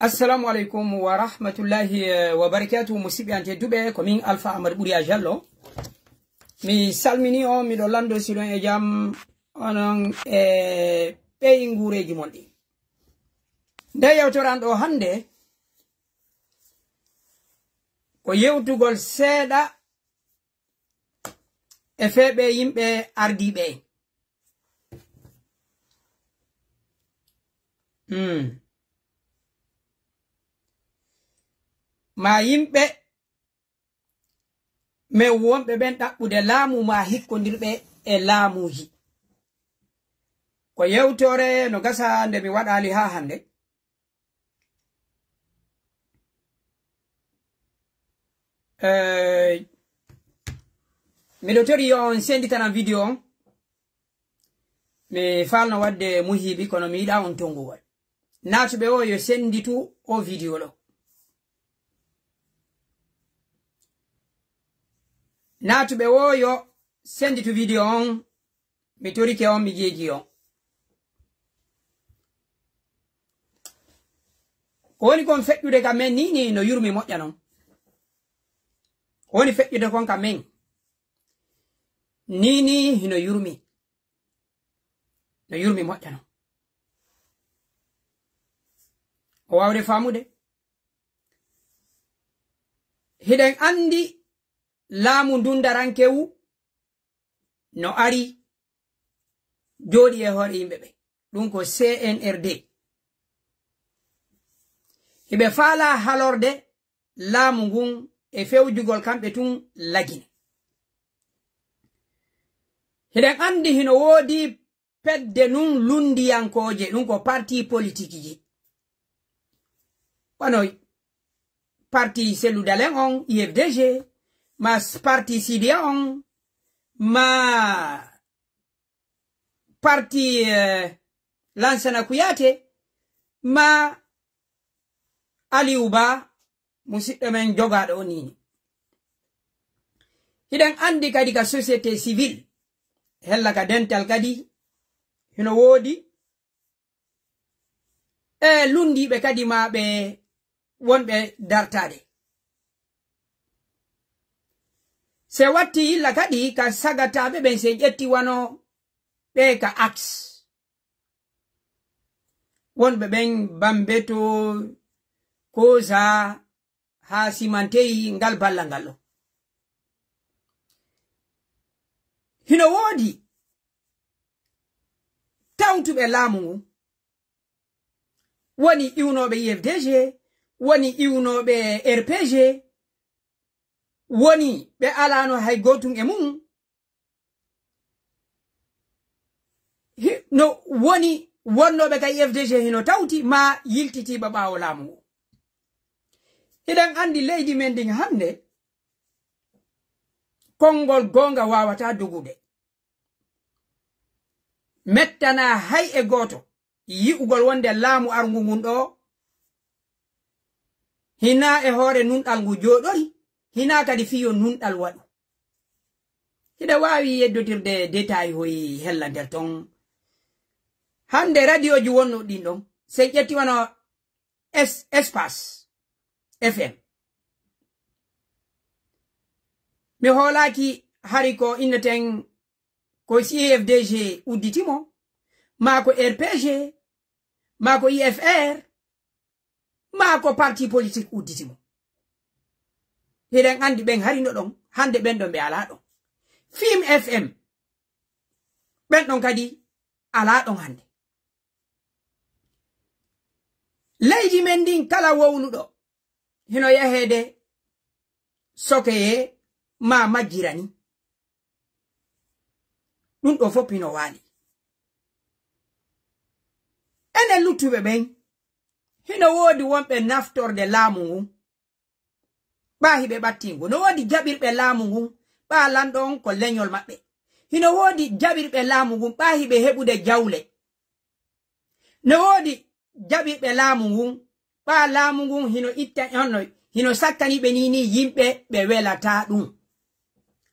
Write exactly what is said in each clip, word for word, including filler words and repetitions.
Assalamu aleykum wa rahmatullahi, eh, wa barakatuhu, musiɓɓe an tedduɓe, ko min Alpha Amadou Ɓuriya Jallo. Mi salmini on, miɗo lando si ɗon e jam, onon e ɓeynguureeji mon ɗin. Nde yewtoran ɗo hannde, ko yewtugol seeɗa e fee ɓee yimɓe ardiiɓe en. Hmm. Maa yimɓe men wonɓe ɓen ɗaɓɓude laamu maa hikkondirɓe e laamuuji. Ko yewtoore no gasa nde mi waɗaali haa hannde. Eh, miɗo tori yo on senditanan video on. Mi faalno waɗde muhibi, kono mi yiɗaa on tongugol. Naatuɓe o yo senditu o video ɗo. Naatuɓe o yo senditu video on. Mi torike on, mi jeeji on. Ko woni kon feƴƴude ka men ni, ni no yurmi moƴƴa non. Ko woni feƴƴude kon ka men ni, ni hino yurmi. No yurmi moƴƴa non. O waawde faamude. Hiɗen anndi laamu ndundarankewu no ari jooɗi e hoore yimɓe ɓe. Ɗum ko C N R D. Hiɓe faalaa halorde laamu ngun e fewjugol kamɓe tun Lagine. Hiɗen anndi hino woodi pedde nun lunndiyankooje, ɗum ko parti politique ji. Wano parti Cellou Dalein on, U F D G, ma s-, parti Sidiya on, ma parti, eh, Lansana Kouyaté, ma Aliou Ba, musiɗɗo men jogaaɗo o nii. Hiɗen anndi kadi ka société civile, hella ka dental kadi, hino woodi e lunndiiɓe kadi maa ɓe wonɓe dartaade. Se watti yilla kadi ka sagataaɓe ɓen, se ƴetti wano ɓe ka axe. Wonɓe ɓen Bambeto, Koza, haa Simanteyi ngal ballal ngal ɗo. Hino woodi tawtuɓe laamu ngun, woni iwnooɓe U F D G, woni iwnooɓe R P G, woni ɓe alaano hay gootun e mun, hi-, no woni wonnooɓe ka U F D G hino tawti maa yiltitiiɓe ɓaawo laamu ngu. Hiɗen anndi leydi men ndin hannde, konngol goonga waawataa dogude. Mettanaa hay e gooto yi'ugol wonde laamu arngu ngun ɗoo hinaa e hoore nunɗal ngu jooɗori, hinaa kadi fii yo nunɗal waɗu. Hiɗa waawi yeddotirde détail hoy hella nder ton. Hannde radioji wonno ɗin ɗon, si en ƴetti wano Es-, Espace F M. Mi hoolaaki hari ko inneten ko si U F D G udditi mo, maa ko R P G, maa ko U F R, maa ko parti politique udditi mo. Hiɗen anndi ɓen harino ɗon, hannde ɓen ɗon ɓe alaa ɗon. Film F M, ɓen ɗon kadi alaa ɗon hannde. Leydi men ndin kala wowluɗo, hino yaheede sokeyee maa majjirani. Ɗum ɗoo fof hino waali. Enen luttuɓe ɓen, hino woodi wonɓe naftorde laamu ngun, ɓaa hiɓe ɓattingo. No woodi jaɓirɓe laamu ngun, ɓaa lanɗo on ko leñol maɓɓe. Hino woodi jaɓirɓe laamu ngun, ɓaa hiɓe heɓude jawle. No woodi jaɓirɓe laamu ngun, ɓaa laamu ngun hino itta, honno, hino sakkani ɓe nii nii yimɓe ɓe welataa ɗum.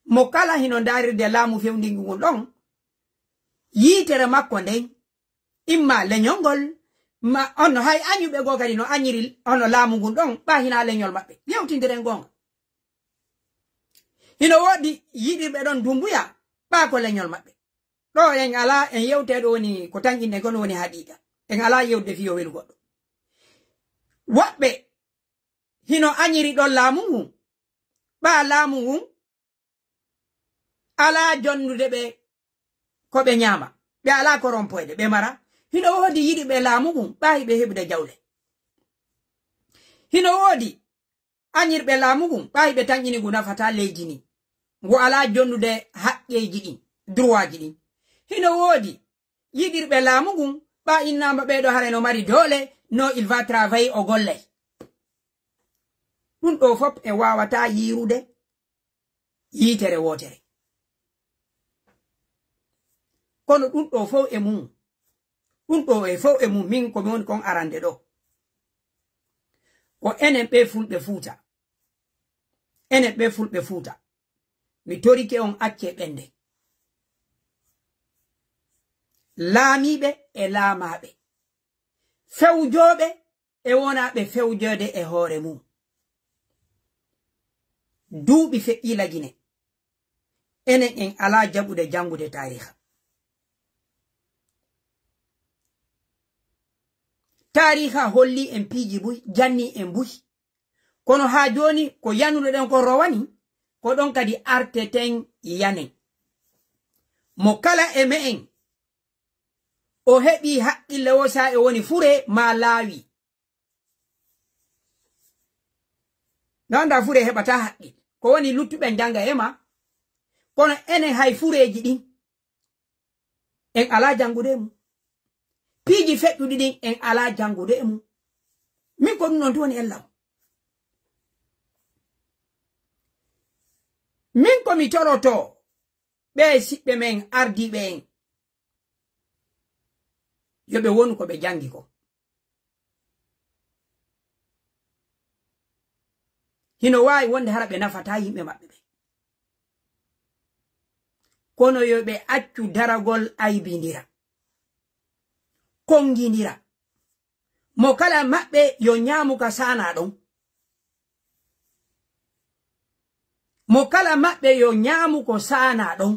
Mo kala hino ndaarirde laamu fewndingu ngun ɗon, yiitere makko nden, imma leñol ngol, Ma, on no hay añuɓe goo kadi no añiri hono laamu ngun ɗon, ɓaa hinaa leñol maɓɓe. Yewtindiren goonga. Hino woodi yiɗirɓe ɗon Dumbuya, ɓaa ko leñol maɓɓe. Ɗoo en alaa, en yewtee ɗo woni ko tanƴinɗen, kono woni haqiiqa. En alaa yewtude fii yo welu goɗɗo. Woɓɓe hino añiri ɗon laamu ngun, ɓaa laamu ngun alaa jonnude ɓe ko ɓe ñaama. Ɓe alaa korompoyde, ɓe mara. Hino woodi yiɗirɓe laamu ngun, ɓaa hiɓe heɓude jawle. Hino woodi añirɓe laamu ngun, ɓaa hiɓe tanƴini ngu nafataa leydi ndin. Ngu alaa jonnude haqqeeji ɗin, droitji ɗin. Hino woodi yiɗirɓe laamu ngun, ɓaa innaama ɓee ɗoo hara no mari doole, no il va travailler o gollay. Ɗun ɗoo fof e waawataa yiirude yiitere wootere. Kono ɗun ɗoo fow e mun, ɗun ɗoo e fow e mun, min ko mi woni kon arande ɗoo. Ko enen ɓee Fulɓe Fuuta. Enen ɓee Fulɓe Fuuta. Mi torike on accee ɓende. Laamiiɓe e laamaaɓe. Fewjooɓe e wonaaɓe fewjoyde e hoore mum. Duuɓi feƴƴii Lagine. Enen en alaa jaɓude janngude taariha. Taariha hollii en piiji buy, jannii en buy. Kono haa jooni ko yanunoɗen kon rowani, ko ɗon kadi arteten yanen. Mo kala e me'en, o heɓii haqqille woo saa'i o woni furee maa laawi. No anndaa furee heɓataa haqqille. Ko woni luttuɓe njannga e maa. Kono enen hay fureeji ɗin, en alaa janngude e mum. Piiji feƴƴuɗi ɗin, en alaa janngude e mum. Min ko ɗun ɗon tun woni ella on. Min ko mi torotoo ɓee siɓɓe men ardiiɓe en, yo ɓe wonu ko ɓe janngi kon. Hino waawi wonde hara ɓe nafataa yimɓe maɓɓe ɓen. Kono yo ɓe accu daragol aybindira, konngindira. Mo kala maɓɓe yo ñaamu ka saanaa ɗon. Mo kala maɓɓe yo ñaamu ko saanaa ɗon.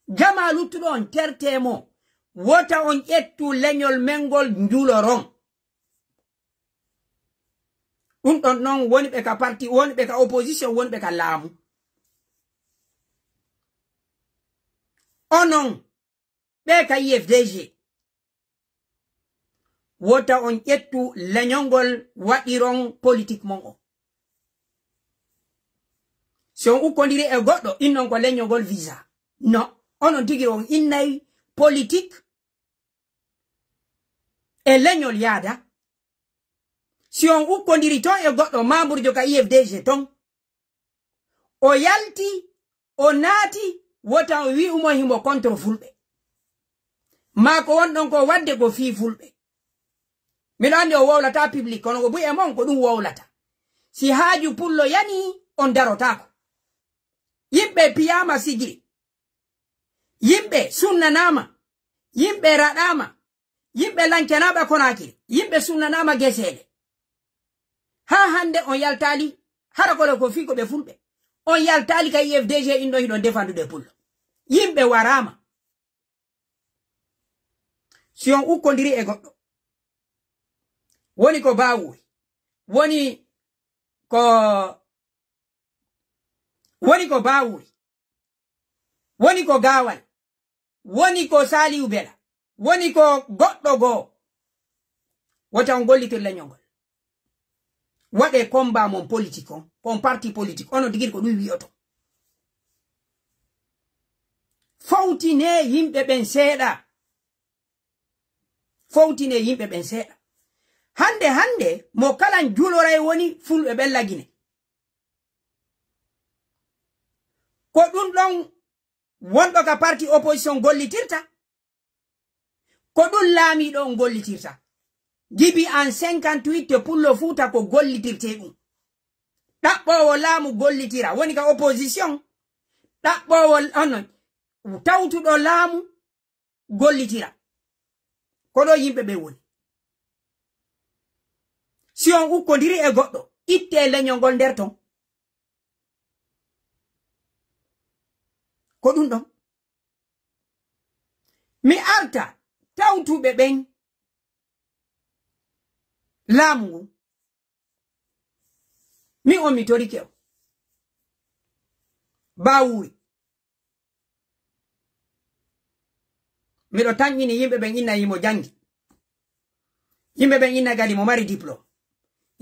Jamaa luttuɗo on tertee mo, wota on ƴettu leñol men ngol njuloron. Ɗun ɗon non woni ɓe ka parti, woni ɓe ka opposition, woni ɓe ka laamu. Onon ɓee ka U F D G, wota on ƴettu leñol ngol waɗiron politik mon on. Si on ukkondiri e goɗɗo, innon ko leñol ngol visa. No, onon tigi on innay politik e leñol yaada. Si on ukkondiri ton e goɗɗo membre jo ka U F D G ton, o yalti, o naati, wota on wi'u mo himo contre Fulɓe. Maa ko wonɗon ko waɗde ko fii Fulɓe. Miɗo anndi o wowlataa public, kono ko buy e mon ko ɗun wowlata. Si haaju Pullo yanii, on darotaako. Yimɓe piyaama sigiri. Yimɓe sunnanaama. Yimɓe raɗaama. Yimɓe lancanaama Konaakiri, yimɓe sunnanaama Geseele. Haa hannde on yaltaali, hara kole ko fii ko ɓe Fulɓe. On yaltaali ka U F D G inɗon hiɗon defandude Pullo. Yimɓe waraama. Si on ukkondiri e goɗɗo, woni ko Baawuri, woni ko, woni ko Baawuri. Woni ko Gaawal, woni ko Saaliwu Bela, woni ko goɗɗo goo. Wota on gollitir leñol ngol. Waɗee combat mon politique on, ko on parti politique, onon tigi ko ɗun wi'oton. Fowtinee yimɓe ɓen seeɗa. Fowtinee yimɓe ɓen seeɗa. Hannde, hannde, mo kala juloray woni Fulɓe ɓen Lagine. Ko ɗun ɗon wonɗo ka parti opposition gollitirta, ko ɗun laamiiɗo on gollitirta. Jibi an cinquante-huit e Pullo Fuuta ko gollitirtee ɗun. Ɗaɓɓoowo laamu gollitira, woni ka opposition. Ɗaɓɓoowo, ono, tawtuɗo laamu gollitira. Ko ɗo yimɓe ɓen woni. Si on ukkondiri e goɗɗo, ittee leñol ngol nder ton. Ko ɗun ɗon. Mi arta tawtuɓe ɓen laamu ngun. Min on mi torike on. Baawuri. Miɗo tanƴini yimɓe ɓen inna himo jangi. Yimɓe ɓen inna kadi mo mari diplôme.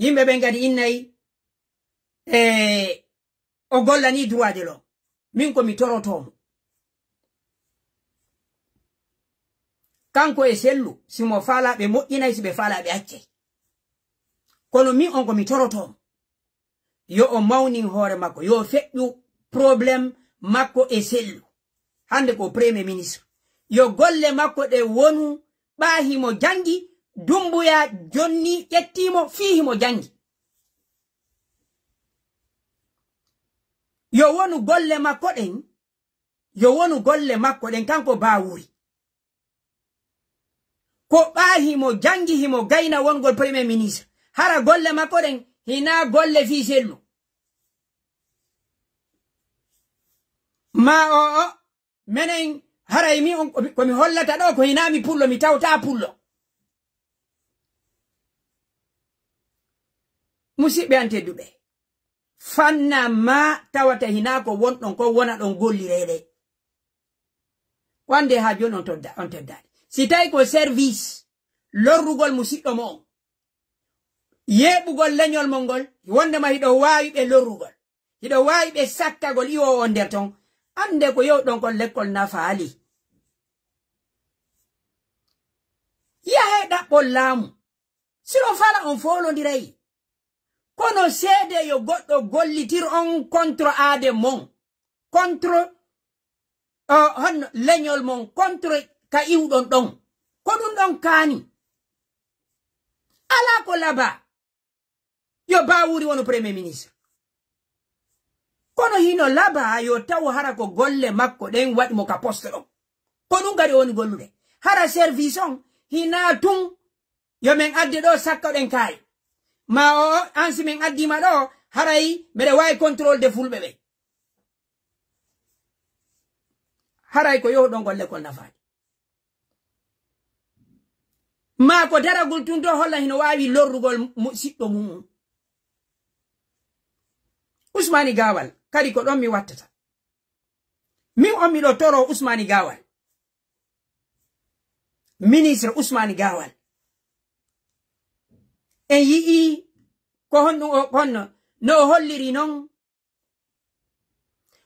Yimɓe ɓen kadi innay, e, o gollanii droit de l'homme. Min ko mi torotoo mo. Kanko e Sellu, si mo faalaa ɓe moƴƴinay, si ɓe faalaa ɓe accay. Kono min on ko mi torotoo mo. Yo o mawnin hoore makko, yo o feƴƴu problème makko e Sellu. Hande ko premier ministre. Yo golle makko ɗe wonu ɓaa himo jangi, Dumbuya jonni ƴettii mo fii himo jangi. Yo wonu golle makko ɗen, yo wonu golle makko ɗen, kanko Baawuri. Ko ɓaa himo jangi, himo gayna wongol premier ministre. Hara golle makko ɗen, hinaa golle fii Sellu. Maa o, o, menen, haray mi on, ko mi, ko mi hollata ɗoo, ko hinaa mi pullo, mi tawtaa pullo. Musiɓɓe an tedduɓe, fanna maa tawata hinaa ko wonɗon kon wona ɗon gollireede. Ko annde haa jooni on todda-, on teddaade. Si tawi ko service lorrugol musiɗɗo mo on, yeeɓugol leñol mo ngol, wondema hiɗo waawi ɓe lorrugol, hiɗo waawi ɓe sakkagol iwoowo on nder ton, annde ko yewɗon kon lekkol nafaali. Yahee ɗaɓɓon laamu. Si ɗon fala on foolondiray. Kono seede yo goɗɗo gollitir on contre aade mon, contre, uh, honno leñol mon, contre ka iwɗon ɗon. Ko ɗun ɗon kaani. Alaa ko labaa. Yo Baawuri wonu premier ministre. Kono hino labaa yo taw hara ko golle makko ɗen waɗi mo ka poste ɗon. Ko ɗun kadi o woni gollude. Hara service on hinaa tun yo men adde ɗoo sakkoɗen kaari. Maa o, o, an si men addii ma ɗoo, haray meɗe waawi contrôle de fulɓe ɓen. Haray ko yewɗon golle kon nafaali. Maa ko daragol tun ɗoo holla hino waawi lorrugol mu-, siɗɗo mum. Usmaani Gaawal, kadi ko ɗon mi wattata. Min on miɗo toroo Usmaani Gaawal. Ministre Usmaani Gaawal. En yi'ii ko honno o, honno no o holliri non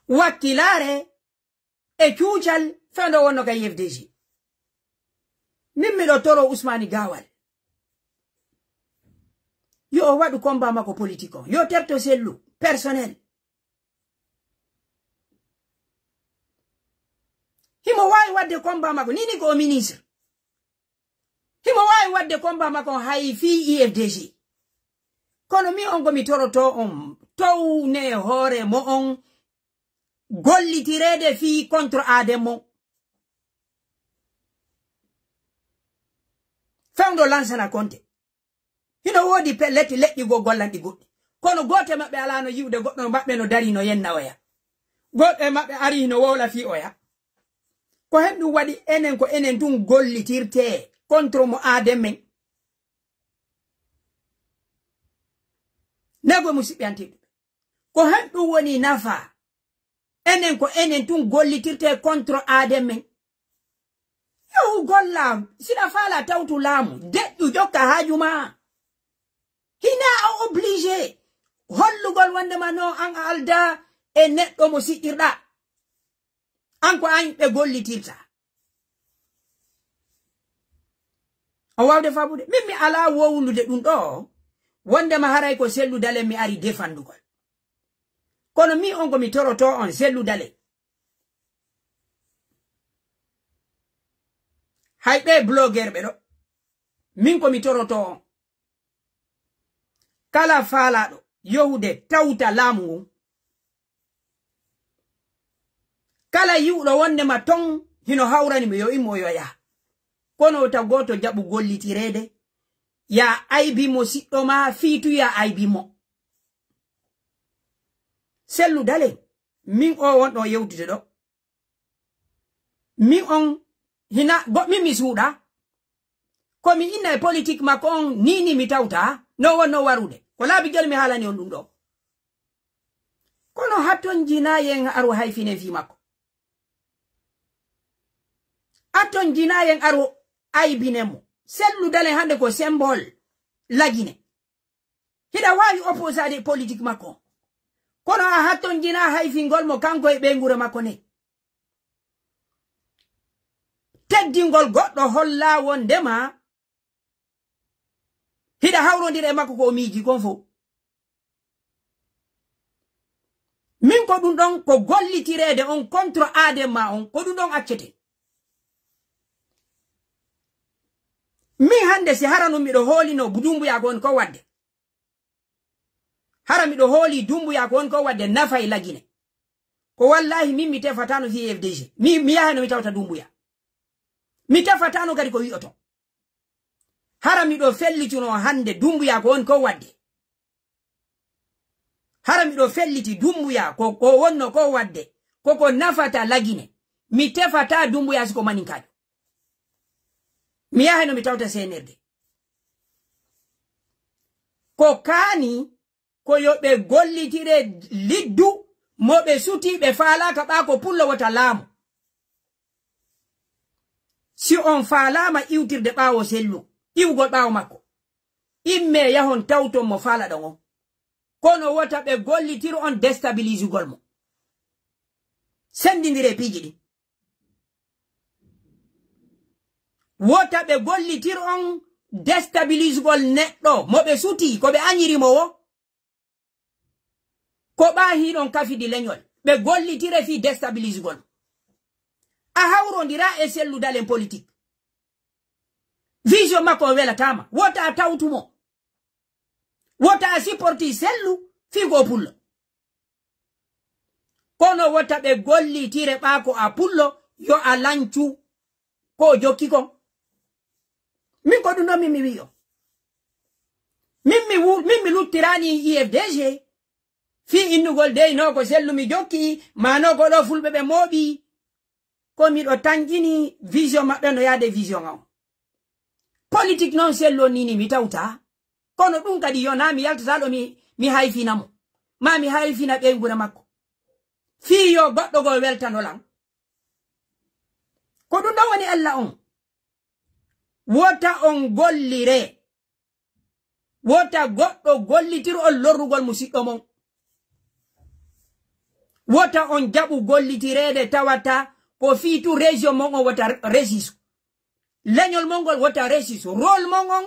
wakkilaare e cuucal fewndo wonno ka U F D G. Min miɗo toroo Usmaani Gaawal. Yo o waɗu combat makko politique on. Yo terto Sellu personnel. Himo waawi waɗde combat makko. Nii ni ko o ministre. Himo waawi waɗde combat makko on hay fii U F D G. Kono mi on ko mi torotoo on, townee hoore mo on gollitireede fii contre aade mon. Fewndo Lansana Konte. Hino woodi pe-, leti leƴƴi goo gollanɗi goɗɗi. Kono gooto e maɓɓe alaano yi'ude goɗɗo maɓɓe no darii no yenna oya. Goɗɗo e maɓɓe arii hino wowla fii oya. Ko hen ɗun waɗi enen ko enen tun gollitirtee contre mo aaden men. Nego musiɓɓe an tedduɓe. Ko hen ɗun woni nafa. Enen ko enen tun gollitirtee contre aaden men. Yahu golla, si ɗa faala tawtu laamu, deƴƴu jokka haaju maa. Hinaa a obligé hollugol wondema no an a aldaa e neɗɗo mo siɗɗirɗaa. An ko an ɓe gollitirta. On wawde fabude? Min mi alaa wowlude ɗun ɗoo, wondema haray ko Sellu Dalen mi ari defandugol. Kono min on ko mi torotoo on Sellu Dalen. Hay ɓee blogueur ɓe ɗoo, min ko mi torotoo on. Kala faalaaɗo yahude tawta laamu ngun, kala yi'uɗo wondema ton hino hawrani mo, yo immo yo yaha. Kono wota gooto jaɓu gollitireede Yaa aybi mo siɗɗo maa, fii tun yaa aybi mo. Sellu Dalen, min o wonɗo yewtude ɗo. Min on hina, go-, min mi suuɗa. Ko mi inna e politik makko on, nii nii mi tawta, no wonno warude. Ko laabi joli mi haalani on ɗum ɗo. Kono hatton jinaayen aru hayfinen fii makko. Hatton jinaayen aru aybinen mo. Sellu Dalen hande ko symbole Lagine. Hiɗa waawi opposaade politik makko. Kono a hatton jinaa hayfingol mo kanko e ɓeynguure makko nden. Teddingol goɗɗo hollaa wondema hiɗa hawrondira e makko ko o miiji kon fow. Min ko ɗum ɗon ko gollitireede on contre Adema on, ko ɗum ɗon accete. Min hannde si hara non miɗo hoolino bu Dumbuya ko woni ko waɗde. Hara miɗo hooli Dumbuya ko woni ko waɗde nafa e Lagine. Ko wallaahi min mi tefataano fii F D G. Mi, mi yahay no mi tawta Dumbuya. Mi tefataano kadi ko wi'oto. Hara miɗo fellituno hannde Dumbuya ko woni ko waɗde. Hara miɗo felliti Dumbuya ko, ko wonno ko waɗde. Ko ko nafata Lagine. Mi tefata Dumbuya si ko maninkaajo. Mi yahay no mi tawta C N R D. Ko kaani ko yo ɓe gollitire liddu mo ɓe sutii ɓe faalaaka ɓaa ko pullo wota laamu. Si on faalaama iwtirde ɓaawo Sellu, iwgol ɓaawo makko, immee yahon tawton mo faalaɗon on. Kono wota ɓe gollitir on destabilisugol mo. Senndindire piiji ɗin. Wota ɓe gollitir on destabilisugol neɗɗo mo ɓe sutii, ko ɓe añiri mo wo. Ko ɓaa hiɗon kafidi leñol, ɓe gollitire fii destabilisugol. A hawrondiraa e Sellu Dalen politik. Vision makko o welataama. Wota a tawtu mo. Wota a sipporti Sellu fii ko o pullo. Kono wota ɓe gollitire ɓaa ko a pullo, yo a lancu ko o jokki kon. Min ko ɗum ɗon min mi wi'i on. Min mi wu-, min mi luttiraani U F D G. Fii innugol dey no ko Sellu mi jokki, maa no ko ɗo fulɓe ɓe mooɓi. Ko miɗo tanƴini vision maɓɓe no yaade vision an. Politik non Sellu on nii nii mi tawta. Kono ɗum kadi yo naa mi yaltata ɗo mi, mi hayfina mo. Maa mi hayfina ɓeynguure makko. Fii yo goɗɗo goo weltano lan. Ko ɗum ɗon woni Alla on. Wota on gollire. Wota goɗɗo gollitir on lorrugol musiɗɗo mon. Wota on jaɓu gollitireede tawata ko fii tun région mon on wota resisu. Leñol mon ngol wota resisu. Rôle mon on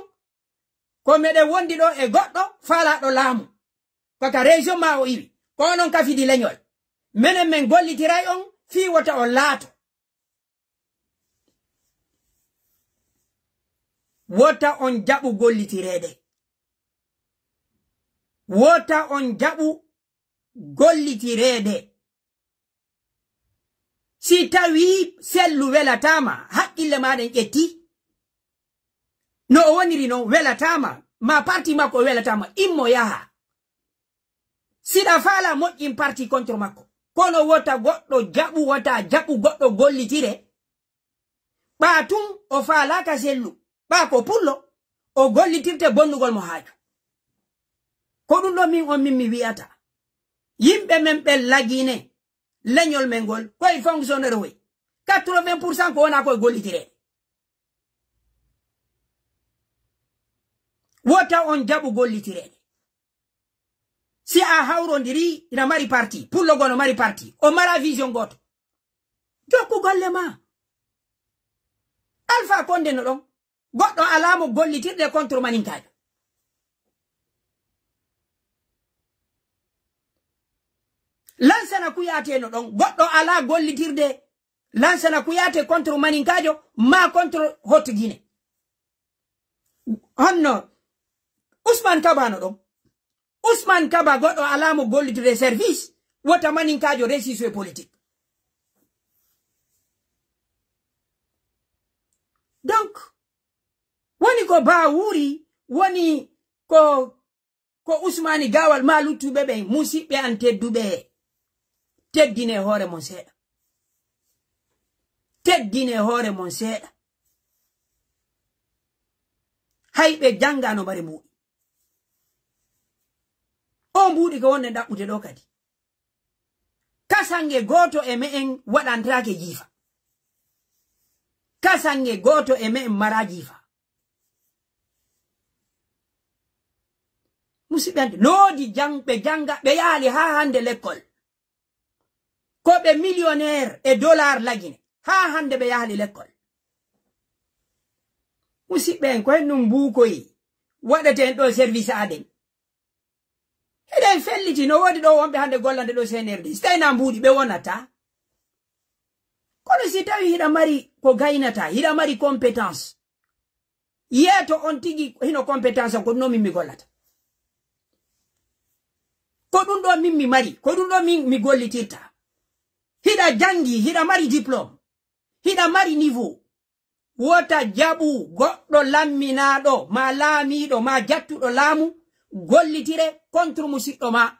ko meɗen wondi ɗo e goɗɗo faalaaɗo laamu. Ko ka région maa o iwi. Ko onon kafidi leñol. Menen men gollitiray on fii wota on laato. Wota on jaɓu gollitireede. Wota on jaɓu gollitireede. Si tawii Sellu welataama, haqqille maa ɗen ƴetti. No o woniri non, welataama, maa parti makko welataama, immo yaha. Siɗa faala moƴƴin parti contre makko. Kono wota goɗɗo jaɓu, wota jaɓu goɗɗo gollitire. Ɓaa tun o faalaaka Sellu. Ɓaa ko pullo, o gollitirte bonnugol mo haaju. Ko ɗum ɗon min on min mi wi'ata. Yimɓe men ɓen Lagine, leñol men ngol, koye fonctionnaire hoy. Quatre-vingts pour cent ko wonaa koye gollitire. Wota on jaɓu gollitireede. Si a hawrondirii, ina mari parti, pullo goo no mari parti, o mara vision gooto. Jokku golle maa. Alpha Condé no ɗon. Goɗɗo alaa mo gollitirde contre maninkaajo. Lansana Kouyaté no ɗon. Goɗɗo alaa gollitirde Lansana Kouyaté contre maninkaajo, maa contre Haute Guinée. Honno Ousmane Kaba no ɗon. Ousmane Kaba goɗɗo alaa mo gollitirde service, wota maninkaajo resisu e politique. Donc, woni ko Ba wuuri, woni ko, ko Usmaani Gaawal maa luttuɓe ɓen, musiɓɓe an tedduɓe, teddinee hoore mon seeɗa. Teddinee hoore mon seeɗa. Hay ɓe janngaano mare mbuuɗi. O mbuuɗi ko wonɗen ɗaɓɓude ɗoo kadi. Kasange gooto e me'en waɗantaake jiifa. Kasange gooto e me'en maraa jiifa. Musiɓɓe an, no woodi jang-, ɓe jannga, ɓe yaali haa hannde lekkol. Ko ɓe millionnaire e dollar lagine. Haa hannde ɓe yaali lekkol. Musiɓɓe en, ko en ɗum mbuukoyi waɗeten ɗoo service aden. Hiɗen felliti, no woodi ɗoo wonɓe hannde gollande ɗoo C N R D. Si tawi na mbuuɗi, ɓe wonataa. Kono si tawi hiɗa mari ko gaynataa, hiɗa mari compétence, yeeto on tigi hino compétence an, ko ɗum ɗoo min mi gollata. Ko ɗum ɗoo min mi mari, ko ɗum ɗoo min mi gollitirta. Hiɗa janngi, hiɗa mari diplôme, hiɗa mari niveau. Wota jaɓu goɗɗo lamminaaɗo, maa laamiiɗo, maa jattuɗo laamu, gollitire contre musiɗɗo maa.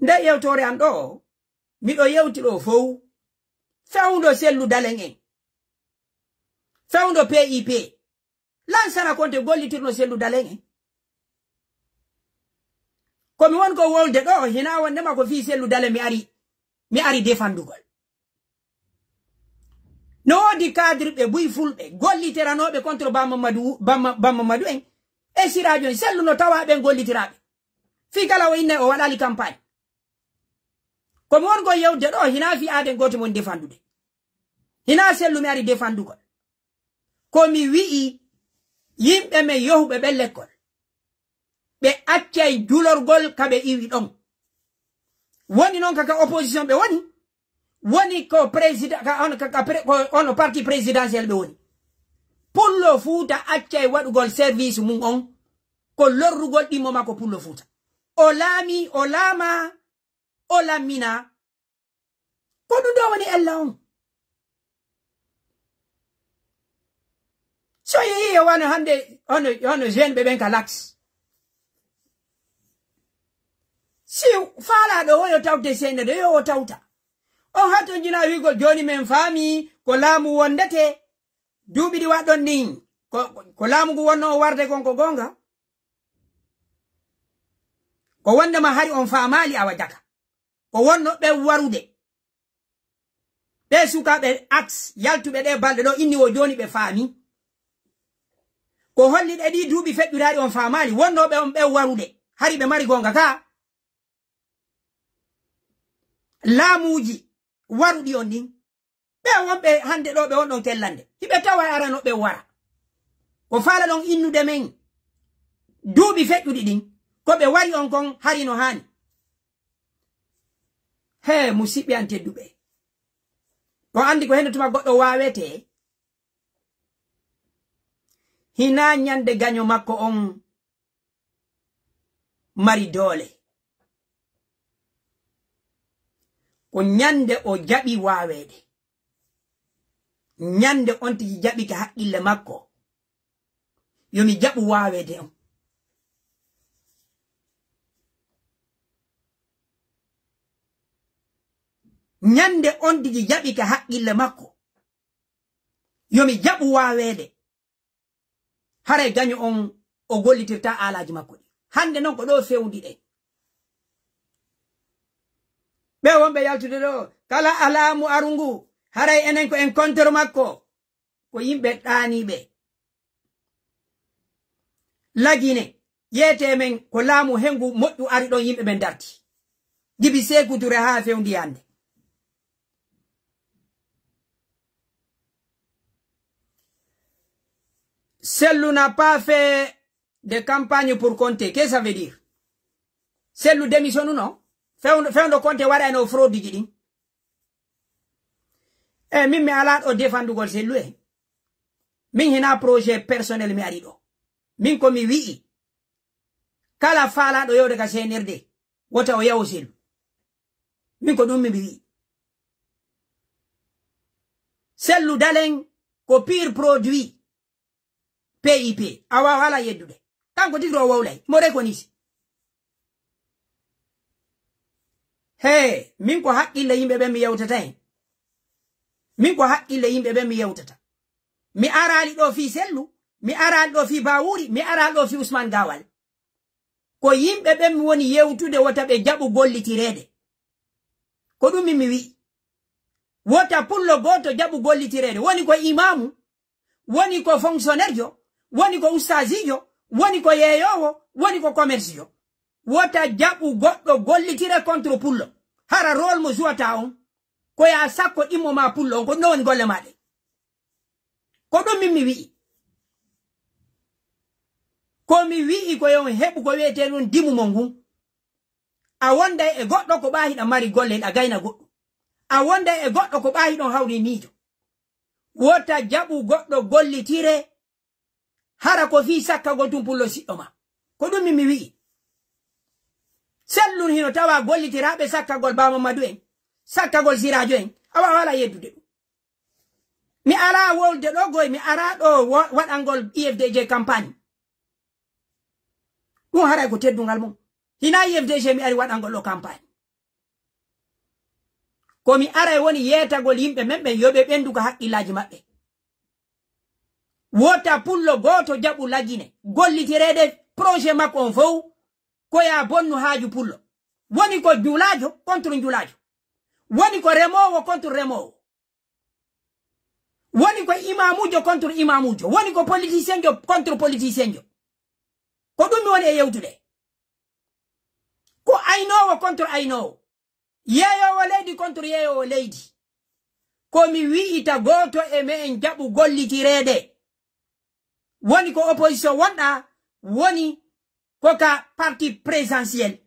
Nde yewtoore an ɗoo, miɗo yewti ɗoo fow, fewndo Sellu Dalen en, fewndo P I P, Lansana Konte gollitirno Sellu Dalen en. Ko mi woni ko wolde ɗoo, hinaa wonndema ko fii Sellu Dalen mi ari, mi ari defandugol. No woodi kadirɓe buy fulɓe gollitiranooɓe contre Bamma Madu, Bamma, Bamma Madu en e Siraajo en. Sellu no tawaa ɓen gollitiraaɓe. Fii kala o innay o waɗali campagne. Ko mi woni ko yewde ɗoo, hinaa fii aaden gooto mon defandude. Hinaa Sellu mi ari defandugol. Ko mi wi'i yimɓe men yohuɓe ɓen lekkol, ɓe accay julorgol ka ɓe iwi ɗon. Woni non ka, ka opposition ɓe woni, woni ko président, ka on, ka, ka pré-, ko on parti présidentiel ɓe woni. Pullo Fuuta accay waɗugol service mum on, ko lorrugol ɗimmo makko Pullo Fuuta. O laami, o laama, o lammina. Ko ɗum ɗoo woni ella on. So yehii e wano hannde, hono, hono jeune ɓe ɓen ka Lax. Si faalaaɗo o yo tawte C N R D, yo o tawta. On hatonjinaa wi'ugol jooni men faami ko laamu wondete. Duuɓi ɗi waɗɗon ɗin, ko, ko laamu ngu wonnoo o warde kon ko goonga? Ko wondema hari on faamaali Awa Jaka. Ko wonno ɓe warude. Ɓee sukaaɓe Axe yaltuɓe ɗee balɗe ɗoo inni wo jooni ɓe faami. Ko holli ɗe ɗii duuɓi feƴƴude hari on faamaali, wonno ɓe on ɓe warude. Hari ɓe mari goonga ka. Laamuuji waruɗi on ɗin. Ɓe wonɓe hannde ɗoo ɓe on ɗon kellande. Hiɓe tawa e arano ɓe wara. Ko faala ɗon innude men duuɓi feƴƴuɗi ɗin. Ko ɓe wari on kon hari no haani. Hee, musiɓɓe an tedduɓe. On anndi ko heno tuma goɗɗo waawetee. Hinaa ñande gaño makko on mari doole. Ko ñande o jaɓi waaweede. Ñande on tigi jaɓi ka haqqille makko. Yo mi jaɓu waaweede on. Ñande on tigi jaɓi ka haqqille makko. Yo mi jaɓu waaweede. Haray gaño on o gollitirta aalaaji makko ɗi. Hannde non ko ɗoo fewndi ɗen. Ɓe wonɓe yaltude ɗoo, kala alaamu arungu, haray enen ko en kontor makko. Ko yimɓe ɗaaniiɓe. Lagine, yeetee men ko laamu hengu moƴƴu ari ɗon yimɓe ɓen darti. Jibi Seeku Ture haa fewndi hannde. Sellu n'a pas fait de campagne pour Konte. Qu'est-ce que ça veut dire? Sellu démissionnuno? Fewndo, fewndo Konte waɗayno fraude ji ɗin. E min mi alaa ɗo defandugol Sellu e. Min hinaa projet personnel mi ari ɗo. Min ko mi wi'i. Kala faalaaɗo yewde ka C N R D, wota o yawo Sellu. Min ko ɗum mi wi'i. Sellu Dalen ko pur produit. P I P. A waawaa alaa yeddude. Kanko tigi o wowlay. Mo rekonisi. Hee, min ko haqqille yimɓe ɓen mi yewtata hen. Min ko haqqille yimɓe ɓen mi yewtata. Mi araali ɗoo fii Sellu, mi araali ɗoo fii Baawuri, mi araali ɗoo fii Usmaan Gaawal. Ko yimɓe ɓen mi woni yewtude wota ɓe jaɓu gollitireede. Ko ɗum min mi wi'i. Wota pullo gooto jaɓu gollitireede. Woni ko imaamu, woni ko fonctionnaire jo, woni ko ustaasiijo, woni ko yeeyoowo, woni ko commerce jo. Wota jaɓu goɗɗo gollitire contre pullo. Hara rôle mo jouata on, ko yaa sakko ɗimmo maa pullo on, ko ɗum woni golle maa ɗen. Ko ɗum min mi wi'i. Ko mi wi'i ko yo on heɓu ko wi'etee ɗum dimu mon ngun. A wonday e goɗɗo ko ɓaa hiɗa mari golle, hiɗa gayna goɗɗum. A wonday e goɗɗo ko ɓaa hiɗon hawri miijo. Wota jaɓu goɗɗo gollitire, hara ko fii sakkagol tun pullo siɗɗo maa. Ko ɗum min mi wi'i. Sellun hino tawaa gollitiraaɓe sakkagol Baa Mammadu en, sakkagol Siraajo en, a waawaa alaa yeddude ɗum. Mi alaa wolde ɗoo goy, mi araa ɗoo wo-, waɗangol U F D J campagne. Ɗum haray ko teddungal mum. Hinaa U F D J mi ari waɗangol ɗoo campagne. Ko mi aray woni yeetagol yimɓe men ɓen yo ɓe ɓenndu ka haqqillaaji maɓɓe. Wota pullo gooto jaɓu Lagine gollitireede projet makko on fow ko yaa bonnu haaju pullo. Woni ko njulaajo contre njulaajo. Woni ko remoowo contre remoowo. Woni ko imaamuujo contre imaamuujo. Woni ko politicienjo contre politicienjo. Ko ɗum mi woni e yewtude. Ko aynoowo contre aynoowo. Yeeyoowo leydi contre yeeyoowo leydi. Ko mi wi'ita gooto e me'en jaɓu gollitireede. Woni ko opposition wonɗaa, woni ko ka parti présidentiel.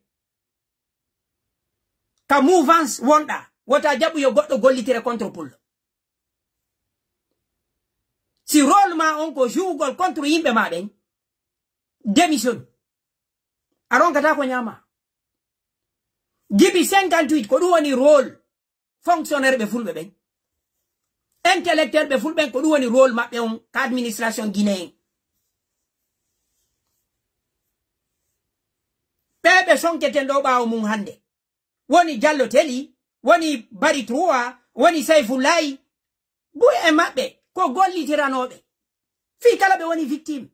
Ka mouvance wonɗaa, wota jaɓu yo goɗɗo gollitire contre pullo. Si rôle maa on ko jouugol contre yimɓe maa ɓen, démission. A ronkataa ko ñaamaa. Jibi cinquante-huit, ko ɗum woni rôle fonctionnaire ɓe fulɓe ɓen. Intellectuel ɓe fulɓe ɓen, ko ɗum woni rôle maɓɓe on ka administration guinéen. Ɓee ɓe sonketen ɗoo ɓaawo mum hannde. Woni Jallo Teli, woni Bari Trois, woni Sayfullahi. Buy e maɓɓe ko gollitiranooɓe. Fii kala ɓe woni victime.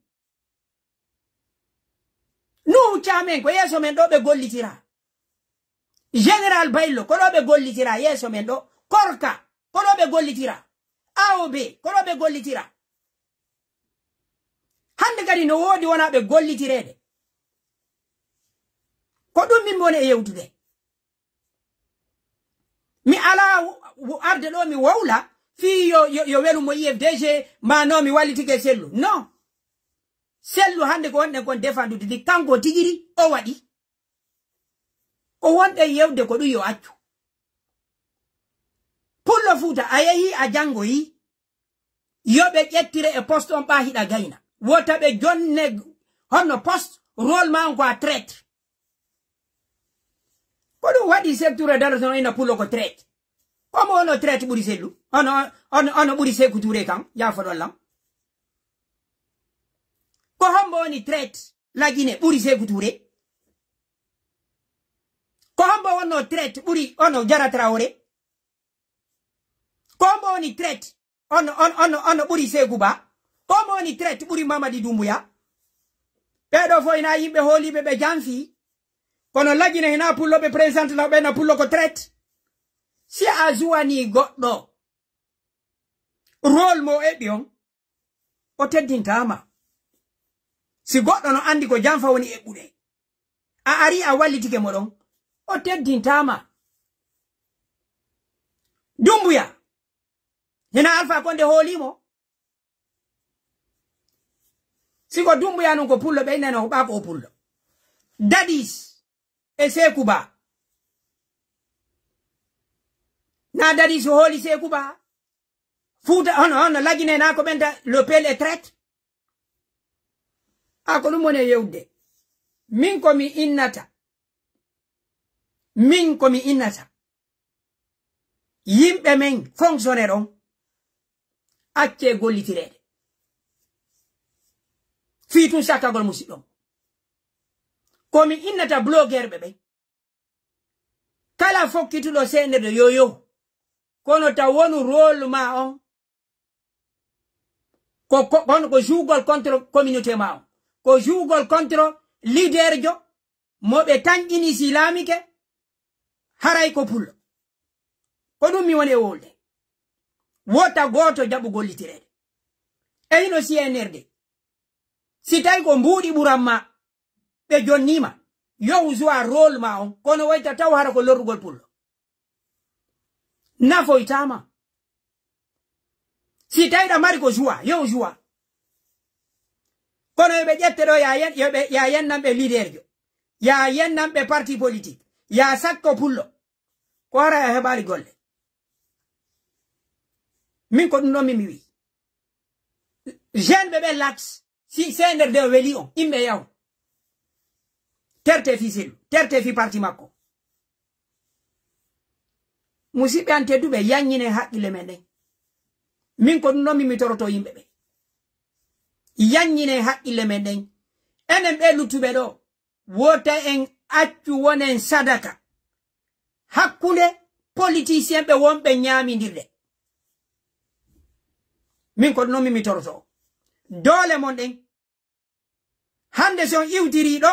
Nuhu Caamen ko yeeso men ɗoo ɓe gollitira. Général Baylo ko ɗoo ɓe gollitira yeeso men ɗoo. Korka ko ɗoo ɓe gollitira. A O B ko ɗoo ɓe gollitira. Hannde kadi no woodi wonaa ɓe gollitireede. Ko ɗum min woni e yewtude. Mi alaa w-, w-, arde ɗoo mi wowla fii yo, yo, yo welu mo U F D J maa no mi wallitike Sellu. Non. Sellu hannde ko wonɗen kon defandude ndi kanko tigiri o waɗi. Ko wonɗen yewde ko ɗum yo accu. Pullo Fuuta, a yehii a janngoyii. Yo ɓe ƴettire e poste on ɓaa hiɗa gayna. Wota ɓe jonne honno poste, rôle maa on ko a traître. Ko ɗum waɗi Seeku Tuure darotono ina pullo ko traître. Ko mo ono traître ɓuri Sellu? Ono, ono, ono ɓuri Seeku Tuure kan? Yaafoɗon lam. Ko hombo woni traître Lagine ɓuri Seeku Tuure? Ko hombo wonno traître ɓuri ono Jara Traoré? Ko hombo woni traître ono, ono, ono, ono ɓuri Seeku Ba? Ko hombo woni traître ɓuri Mamadi Dumbuya? Ɓee ɗoo fof hinaa yimɓe hooliiɓe ɓe janfii. Kono Lagine hinaa pullo ɓe présente law ɓe na pullo ko traître. Si a suwanii goɗɗo rôle mo o eɓɓi on, o teddintaama. Si goɗɗo no anndi ko janfa woni eɓɓude, a arii a wallitike mo ɗon, o teddintaama. Dumbuya, hinaa Alfa Konde hoolii mo? Si ko Dumbuya nun ko pullo ɓe innano ko ɓaa ko o pullo. Dadis e Seeku Ba. Naa Dadis hooli Seeku Ba? Fuuta, hono, hono Lagine naa ko ɓenta le peuple est traître. A ko ɗum woni e yewde. Min ko mi innata. Min ko mi innata. Yimɓe men fonctionnaire on. Accee gollitireede. Fii tun sakkagol musiɗɗo. Ko mi innata blogeerɓe ɓen. Kala fokkituɗo C N R D yo yohu. Kono taw wonu rôle maa on. Ko, ko, kono ko jouugol contre communauté maa on. Ko jouugol contre leaderjo mo ɓe tanƴini si laamike, haray ko pullo. Ko ɗum mi woni e wowlude. Wota gooto jaɓu gollitireede. E hino C N R D. Si tawi ko mbuuɗi ɓuran ma, ɓe jonnii ma, yow joua rôle ma on, kono wayta taw hara ko lorrugol pullo. Nafoytaa ma. Si tawi ɗa mari ko joua, yow joua. Kono yo ɓe ƴette ɗo, ya yen-, yo ɓe, ya yennan ɓe leaderjo. Ya yennan ɓe parti politique. Ya sakko pullo. Ko hara a heɓaali golle. Min ko ɗum ɗon min mi wi'i. Jeune ɓe ɓe laks, si C N R D o weli on, imɓe yaw. Terte fii Sellu, terte fii parti makko. Musiɓɓe an tedduɓe, yanñine haqqille men ɗen. Min ko ɗum ɗon min mi toroto yimɓe ɓe. Yanñine haqqille men ɗen. Enen ɓe luttuɓe ɗo, wota en accu wonen sadaka hakkunde politicien ɓe wonɓe ñaamindirde. Min ko ɗum ɗon min mi toroto. Doole mon ɗen. Hande si on iwtirii ɗo,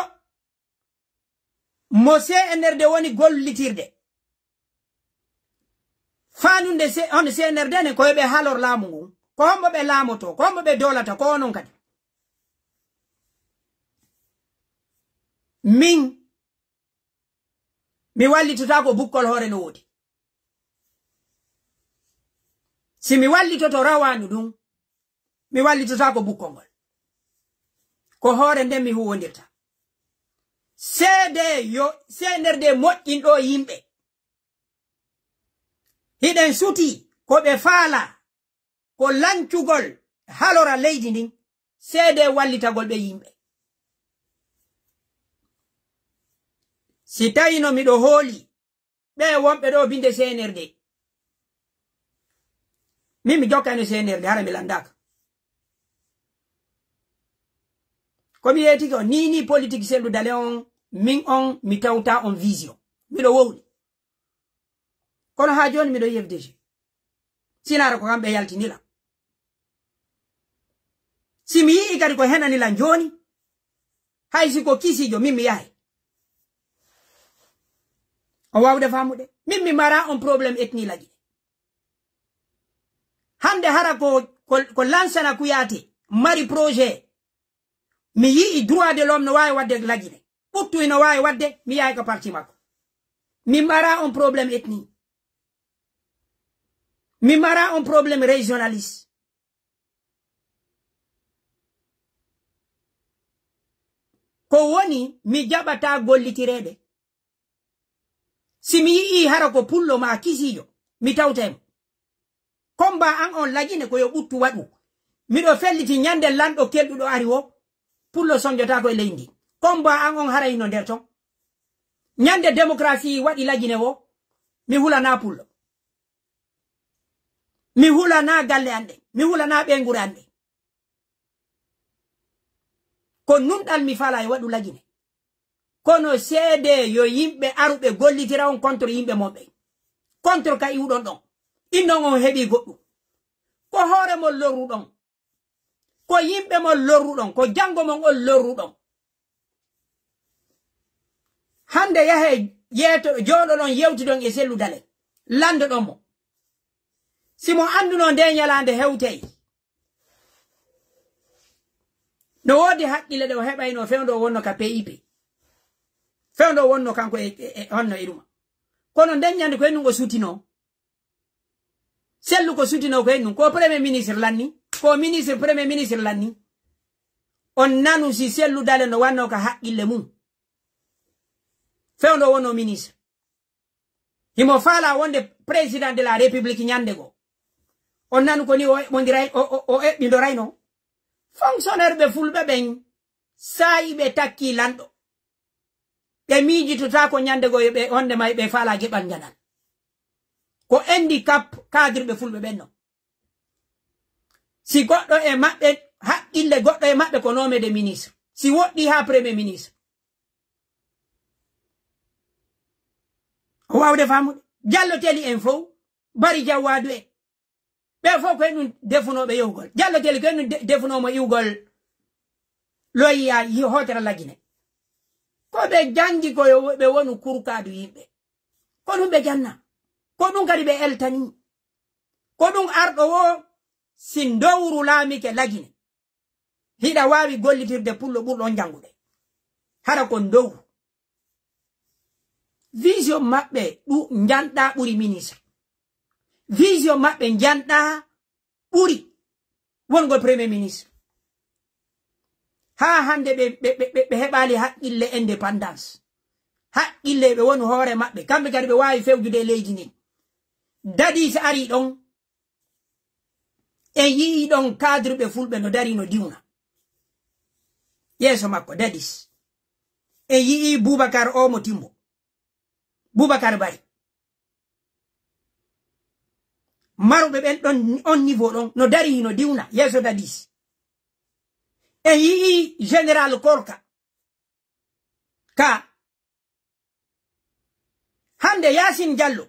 mo C N R D woni gollitirde. Faanunde C-, on C N R D ne ko yo ɓe halor laamu ngun. Ko hombo ɓe laamoto, ko hombo ɓe doolata, ko onon kadi. Min, mi wallitotaako bukkol hoore no woodi. Si mi wallitoto rawaandu ndun, mi wallitotaako bukkol ngol. Ko hoore nden mi huwondirta. Seedee yo C N R D moƴƴin ɗo yimɓe. Hiɗen sutii ko ɓe faalaa, ko lancugol halora leydi ndin, seedee wallitagol ɓe yimɓe. Si tawino miɗo hooli, ɓe wonɓe ɗo binde C N R D. Min mi jokkayno C N R D, hara mi landaaka. Ko mi yeetike on, ni, ni politique Sellu Dale on, min on, mi tawta on vision. Miɗo wowli. Kono haa jooni miɗo yiya F D G. Sinaara ko kamɓe yaltini lan. Si mi yi'i kadi ko henani lan jooni, hay si ko kisiijo, min mi yahay. On waawude faamude? Min mi mara on problème ethnie Lagine. Hande hara ko, ko, ko Lansana Kouyaté mari projet. Mi yi'i droit de l'homme no waawi wadde Lagine. Ɓuttu hino waawi wadde, mi yahay ka parti makko. Mi mara on problème ethnie. Mi mara on problème régionaliste. Ko woni, mi jaɓata gollitireede. Si mi yi'ii hara ko pullo maa kisiijo, mi tawtay mo. Combat an on Lagine ko yo ɓuttu waɗu. Miɗo felliti ñande lanɗo kelɗuɗo ari wo, pullo sonjotaako e leydi ndi. Combat an on hara hino nder ton. Ñande démocratie waɗi Lagine wo, mi hulanaa pullo. Mi hulanaa galle an ɗen. Mi hulanaa ɓeynguure an ɗen. Ko nunɗal mi faalaa e waɗu Lagine. Kono seedee yo yimɓe aru ɓe gollitira on contre yimɓe mon ɓen. Contre ka iwɗon ɗon. Innon on heɓii goɗɗum. Ko hoore mon lorruɗon. Ko yimɓe mon lorruɗon. Ko janngo mon on lorruɗon. Hande yahee yeeto, jooɗoɗon yewtiɗon e Sellu Dale. Landoɗon mo. Si mo anduno nde ñalaande hewtey. No woodi haqqille ɗe o heɓayno fewndo o wonno ka P I P. Fewndo o wonno kanko e, e, e honno e ɗuma. Kono nden ñande ko ennun o sutino. Sellu ko sutino ko ennun. Ko premier ministre lanni. Ko ministre, premier ministre lanni. On nanu si Sellu Dale no wanno ka haqqille mum. Fewndo o wonno ministre. Himo faalaa wonde président de la République ñande goo. On nanu ko ni o eɓɓondiray-, o, o, o eɓɓindorayno. Fonctionnaire ɓe fulɓe ɓen, saa'i ɓe takkii lanɗo. Ɓe miijitotaako ñande goo yo ɓe, honde may ɓe faalaa geɓal njanal. Ko handicap cadre ɓe fulɓe ɓen non. Si goɗɗo e maɓɓe haqqille goɗɗo e maɓɓe ko nommé de ministre. Si woɗɗi haa premier ministre. O waawde faamude. Jallo Teli en fow, Bari Jawwaadu en. Ɓe fow ko en ɗum defunooɓe yehugol. Jallo Teli ko en ɗum de-, defunoo mo iwgol loyiya yi hootera Lagine. Ko ɓe janngi ko yo ɓe wonu kurkaadu yimɓe. Ko ɗum ɓe janna. Ko ɗum kadi ɓe eltanii. Ko ɗum arɗo woo si ndowru laamike Lagine. Hiɗa waawi gollitirde pullo ɓurɗo on janngude. Hara ko ndowru. Vision maɓɓe ɗu njanɗaa ɓuri ministre. Vision maɓɓe njanɗaa ɓuri wongo premier ministre. Haa hannde ɓe, ɓe, ɓe, ɓe, ɓe heɓaali haqqille indépendance. Haqqille ɓe woni hoore maɓɓe. Kamɓe kadi ɓe waawi fewjude e leydi ndin. Dadis arii ɗon. En yi'ii ɗon cadre ɓe fulɓe no darii no diwna. Yeeso makko, Dadis. En yi'ii Bubakar Omo Timbo. Bubakar Bari. Maruɓe ɓen ɗon, on niveau ɗon, no darii no diwna, yeeso Dadis. En yi'ii Général Korka. Ka. Hannde Yaasin Jallo.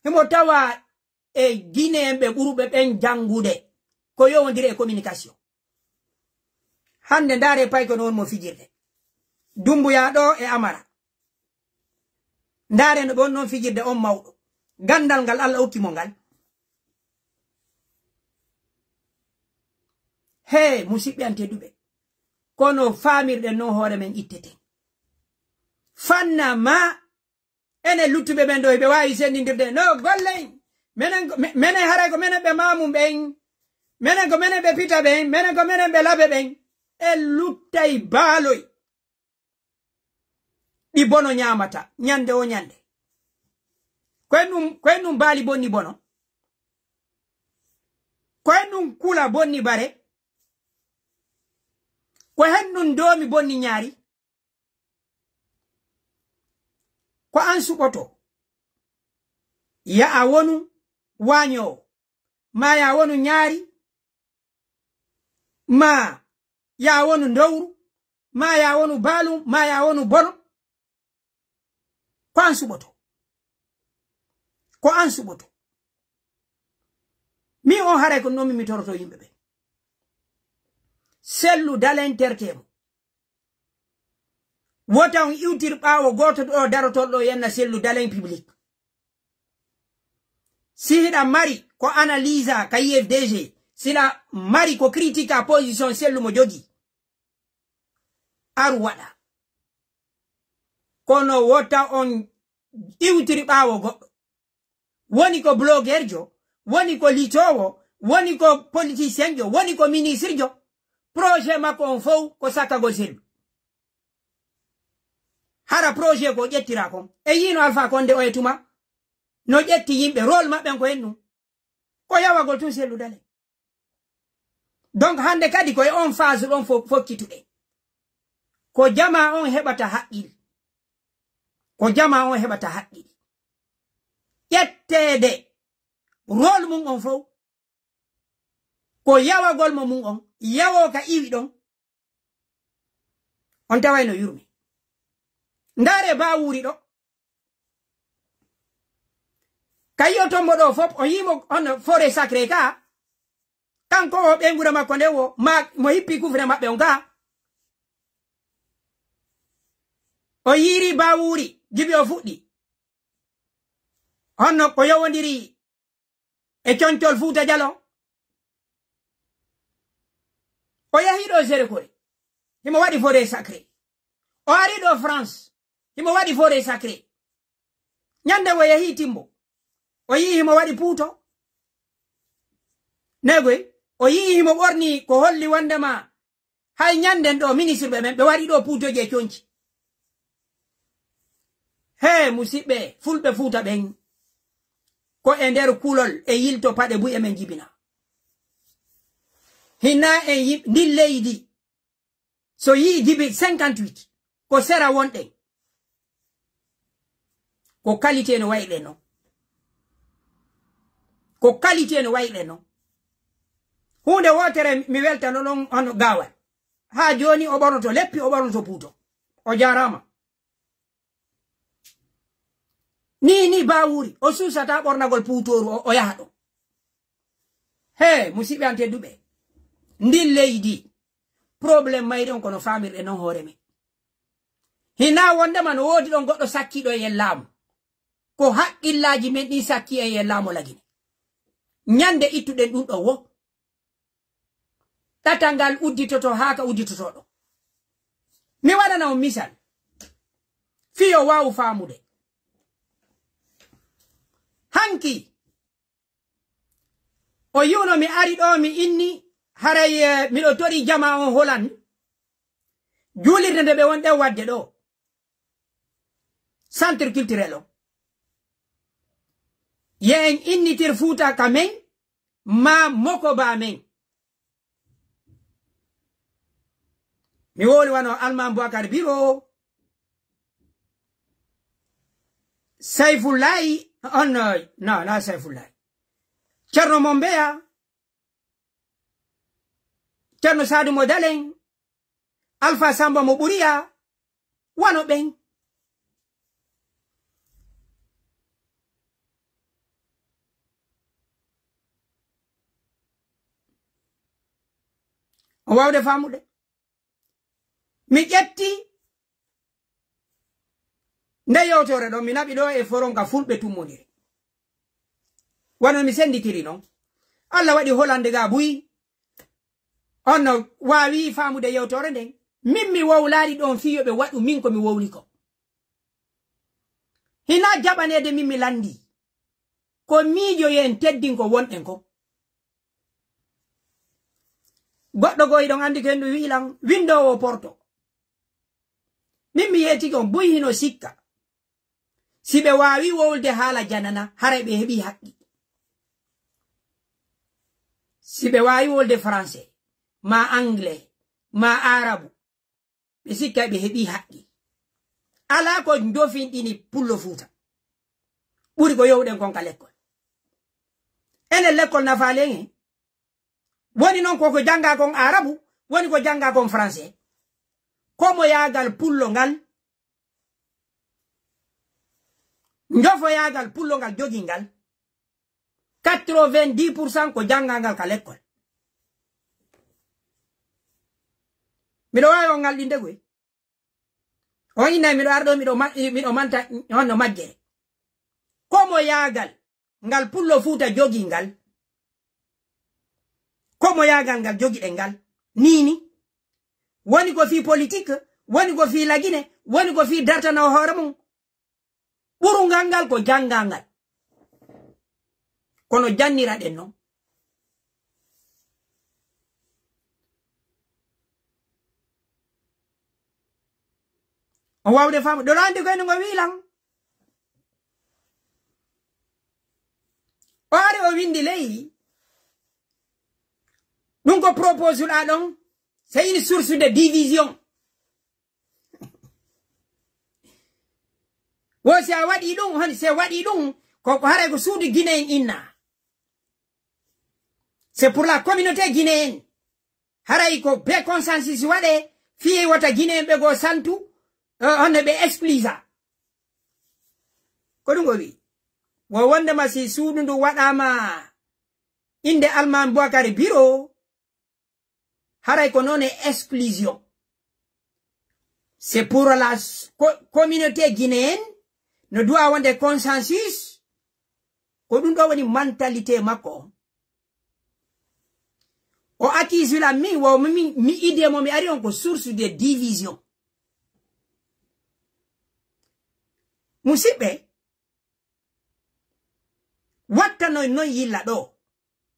Himo tawa e Gineeɓe ɓurɓe ɓen janngude ko yowondiri e communication. Hannde ndaare pay ko no won mo fijirde. Dumbuya ɗo e Amara. Ndaare no ɓe won non fijirde on mawɗo. Ganndal ngal Alla okki mo ngal. Hee, musiɓɓe an tedduɓe. Kono faamirɗen non hoore men itteten. Fanna ma Enen luttuɓe ɓen ɗo, hiɓe waawi senndindirde. No, golle en. Menen ko, me-, menen haray ko menen ɓe Maamum ɓen. Menen ko menen ɓe Pita ɓen. Menen ko menen ɓe Labe ɓen. En luttay baaloy. Ɗi bono ñaamata ñande o ñande. Ko en ɗum, ko en ɗum baali bonni bono. Ko en ɗum kula bonni bare. Ko en ɗum doomi bonni ñaari. Ko an suɓoto. Ya a wonu waañoowo, maa ya wonu ñaari, maa ya wonu ndowru, maa ya wonu baalum, maa ya wonu bono. Ko an suɓoto. Ko an suɓoto. Min on haray ko non min mi toroto yimɓe ɓen. Sellu dalen tertee mo. Wota on iwtir ɓaawo gooto ɗo darotol ɗo yenna Sellu dalen public. Si hiɗa mari ko analysa ka U F D G, si hiɗa mari ko critique position Sellu mo jogi. Aru waɗa. Kono wota on iwtiri ɓaawo goɗɗo. Woni ko blogueurjo, woni ko litoowo, woni ko politicienjo, woni ko ministrejo. Projet makko on fow ko sakkagol Sellu. Hara projet ko ƴettira kon. E yiino Alpha Condé o e tuma. No ƴetti yimɓe, rôle maɓɓen ko en ɗum. Ko yawagol tun Sellu Dalen. Donc hannde kadi ko e on phase ɗon fo-, fokkituɗen. Ko jamaa on heɓata haqqil. Ko jamaa on heɓata haqqil. Ƴetteede rôle mum on fow. Ko yawagol mo mum on, yawoo ka iwi ɗon. On taway no yurmi. Ndaare Baawuuri ɗo. Ka yi'oton mo ɗo fop, o yi'i mo hono forêt sacrée ka. Kanko o ɓeynguure makko nde wo, ma, mo hippi kufre maɓɓe on ka. O yiiri Baawuuri, jibi o fuɗɗi. Honno ko yowondiri e concol Fuuta Jalon. O yahi ɗo Serekore. Himo waɗi forêt sacrée. O ari ɗo France. Himo waɗi forêt sacrée. Ñande o yahi Timbo. O yi'i himo waɗi puuto. Negoy, o yi'i himo ɓorni ko holli wondema hay ñanden ɗo ministre ɓe ɓen, ɓe waɗi ɗo puutooji e conci. Hee, musiɓɓe, fulɓe Fuuta ɓen, ko e nder kulol e yilto paɗe buy e men jibina. Hinaa e yim-, ndin leydi, so yi'i jibi cinquante-huit, ko sera wonɗen. Ko qualité no wayɗe non. Ko qualité no wayɗe non. Huunde wootere mi weltano ɗon hono gaawal. Haa jooni o ɓornoto leppi, o ɓornoto puuto. O jaaraama. Nii, nii baawuuri, o suusataa ɓornagol puutooru, o, o yaha ɗon. Hee, musiɓɓe an tedduɓe, ndin leydi, problème mayri on ko no faamirɗen non hoore men. Hinaa wondema no woodi ɗon goɗɗo sakkiiɗo e en laamu. Ko haqqillaaji men ɗin sakkii en e en laamu Lagine. Ñande ittuɗen ɗun ɗon wo. Ɗatal ngal udditoto haa ka udditotoo ɗon. Mi waɗana on misal. Fii yo waawu faamude. Hanki, o yi'uno mi ari ɗoo, mi inni, haray, eh, miɗo torii jamaa on Holan. Juulirde nde ɓe wonɗen waɗde ɗoo. Centre culturel on. Yo en innitir Fuuta ka men, maa moko baa men. Mi wowli wano Alman Boubacar Biro, Sayfullahi, on, no, no, na Sayfullahi. Cerno Mombeya, Cerno Saadu Mo Dalen, Alfa Samba Mo Ɓuriya, wano ɓen. O wawde faamude. Mi ƴetti nde yewtere ɗon, mi naɓi ɗoo e forum ka fulɓe tummondiri. Wano mi senditiri non. Alla waɗi Holande ga buy. On no waawi faamude yewtore nden. Min mi wowlaali ɗon fii yo ɓe waɗu min ko mi wowli ko. Hinaa jaɓaneede min mi lanndii. Ko miijoyen teddin ko wonɗen ko. Goɗɗo goo hiɗon anndi ko henɗum wi'i lan, winndoowo porto. Min mi yeetike on buy hino sikka. Si ɓe waawi wowlude haala janana, haray ɓe heɓii haqqi. Si ɓe waawi wowlude français, maa anglais, maa aarabu, ɓe sikkay ɓe heɓii haqqi. Alaa ko njofinɗini Pullo Fuuta. Ɓuri ko yowuɗen kon ka lekkol. Enen lekkol nafaali en he. Woni non ko ko janngaa kon aarabu, woni ko janngaa kon français. Komoyaagal Pullo ngal, njofoyaagal Pullo ngal jogii ngal, quatre-vingt-dix pour cent ko janngaa ngal ka lekkol. Miɗo waawi on ngal ɗinde koy. On innay miɗo arɗo, miɗo ma-, miɗo manta honno majjere. Komoyaagal ngal Pullo Fuuta jogii ngal. Komoyaagal ngal jogiɗen ngal. Nii ni. Woni ko fii politik, woni ko fii Lagine, woni ko fii dartanoo hoore mum. Ɓurungal ngal ko janngal ngal. Kono janniraɗen non. On wawde faamu, ɗo anndi koy no ngo wi'i lan. O ari o windi ley. Ɗum ko propose ɗa ɗon. C'est une source de division. Wo si a waɗi ɗum, hon, si a waɗi ɗum, ko, ko haray ko suudu Guinée en inna. C'est pour la communauté guinéenne. Haray ko be consensus waɗe, fii wota Guinée en ɓe goo santu, eh, honno ɓe exclusa. Ko ɗum o wi. Wo wondema si suudu ndu waɗama innde Alman Boubacar Biro, haray ko non e exclusion. C'est pour la s-, co-, communauté guinéenne, no du'a wonde consensus, ko ɗum ɗo woni mentalité makko on. O accuse lan min, wo mi, mi, mi idée mo mi ari on ko source de division. Musiɓɓe, wattano non yilla ɗo.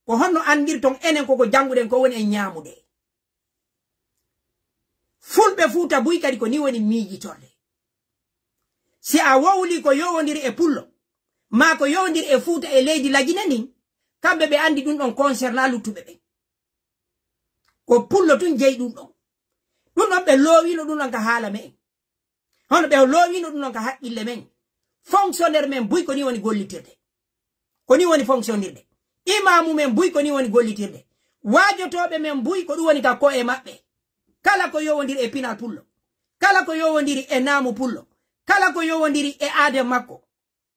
Ko honno anndirton enen koko jannguɗen ko woni en ñaamude? Fulɓe Fuuta buy kadi ko ni woni miijitorde. Si a wowli ko yowondiri e Pullo, maa ko yowondiri e Fuuta e leydi Lagine ndin, kamɓe ɓe anndi ɗum ɗon concernant luttuɓe ɓen. Ko Pullo tun jeyi ɗum ɗon. Ɗum ɗon ɓe loowino ɗum ɗon ka haala me'en. Hono ɓe loowino ɗum ɗon ka haqqille men. Fonctionnaire men buy ko ni woni gollitirde. Ko ni woni fonctionnirde. Imaamu men buy ko ni woni gollitirde. Waajotooɓe men buy ko ɗum woni ka ko'e maɓɓe. Kala ko yowondiri e pinal pullo. Kala ko yowondiri e naamu pullo. Kala ko yowondiri e aaden makko.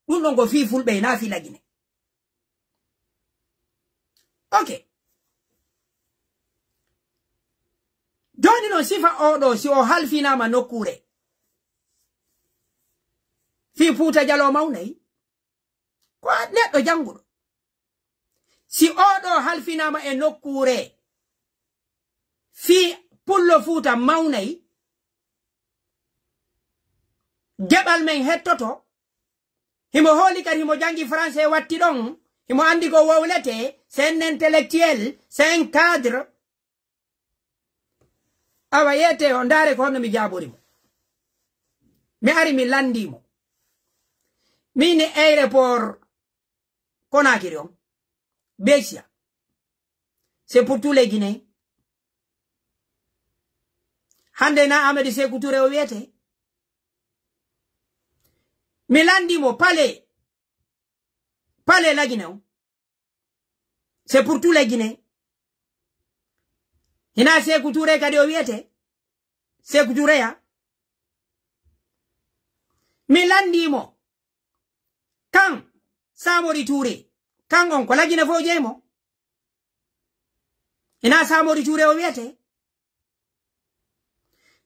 Ɗum ɗon ko fii fulɓe, hinaa fii Lagine. Ok. Jooni non sifa oo ɗoo, si o halfinaama nokkuure, fii Fuuta Jaloo mawnay, ko neɗɗo jannguɗo. Si oo ɗoo halfinaama e nokkuure, fii pullo Fuuta mawnay, geɓal men hettoto, himo hooli kadi himo janngi français watti ɗon, himo anndi ko wowletee, c'est un intellectuel, c'est un cadre. Awa yeetee o ndaare ko honno mi jaabori mo. Mi ari mi lanndii mo. Min e aéroport Conakry on, Bechia, c'est pour tous les Guinéens. Hannde na Amadou Sékou Touré o wiyetee. Mi lanndii mo palais, palais Lagine on. C'est pour tous les Guinéens. Hinaa Sékou Touré kadi o wiyetee? Sékou Touré ya. Mi lanndii mo. Kan Samori Touré. Kan on ko Lagine fow jeyi mo. Hinaa Samori Touré o wiyetee?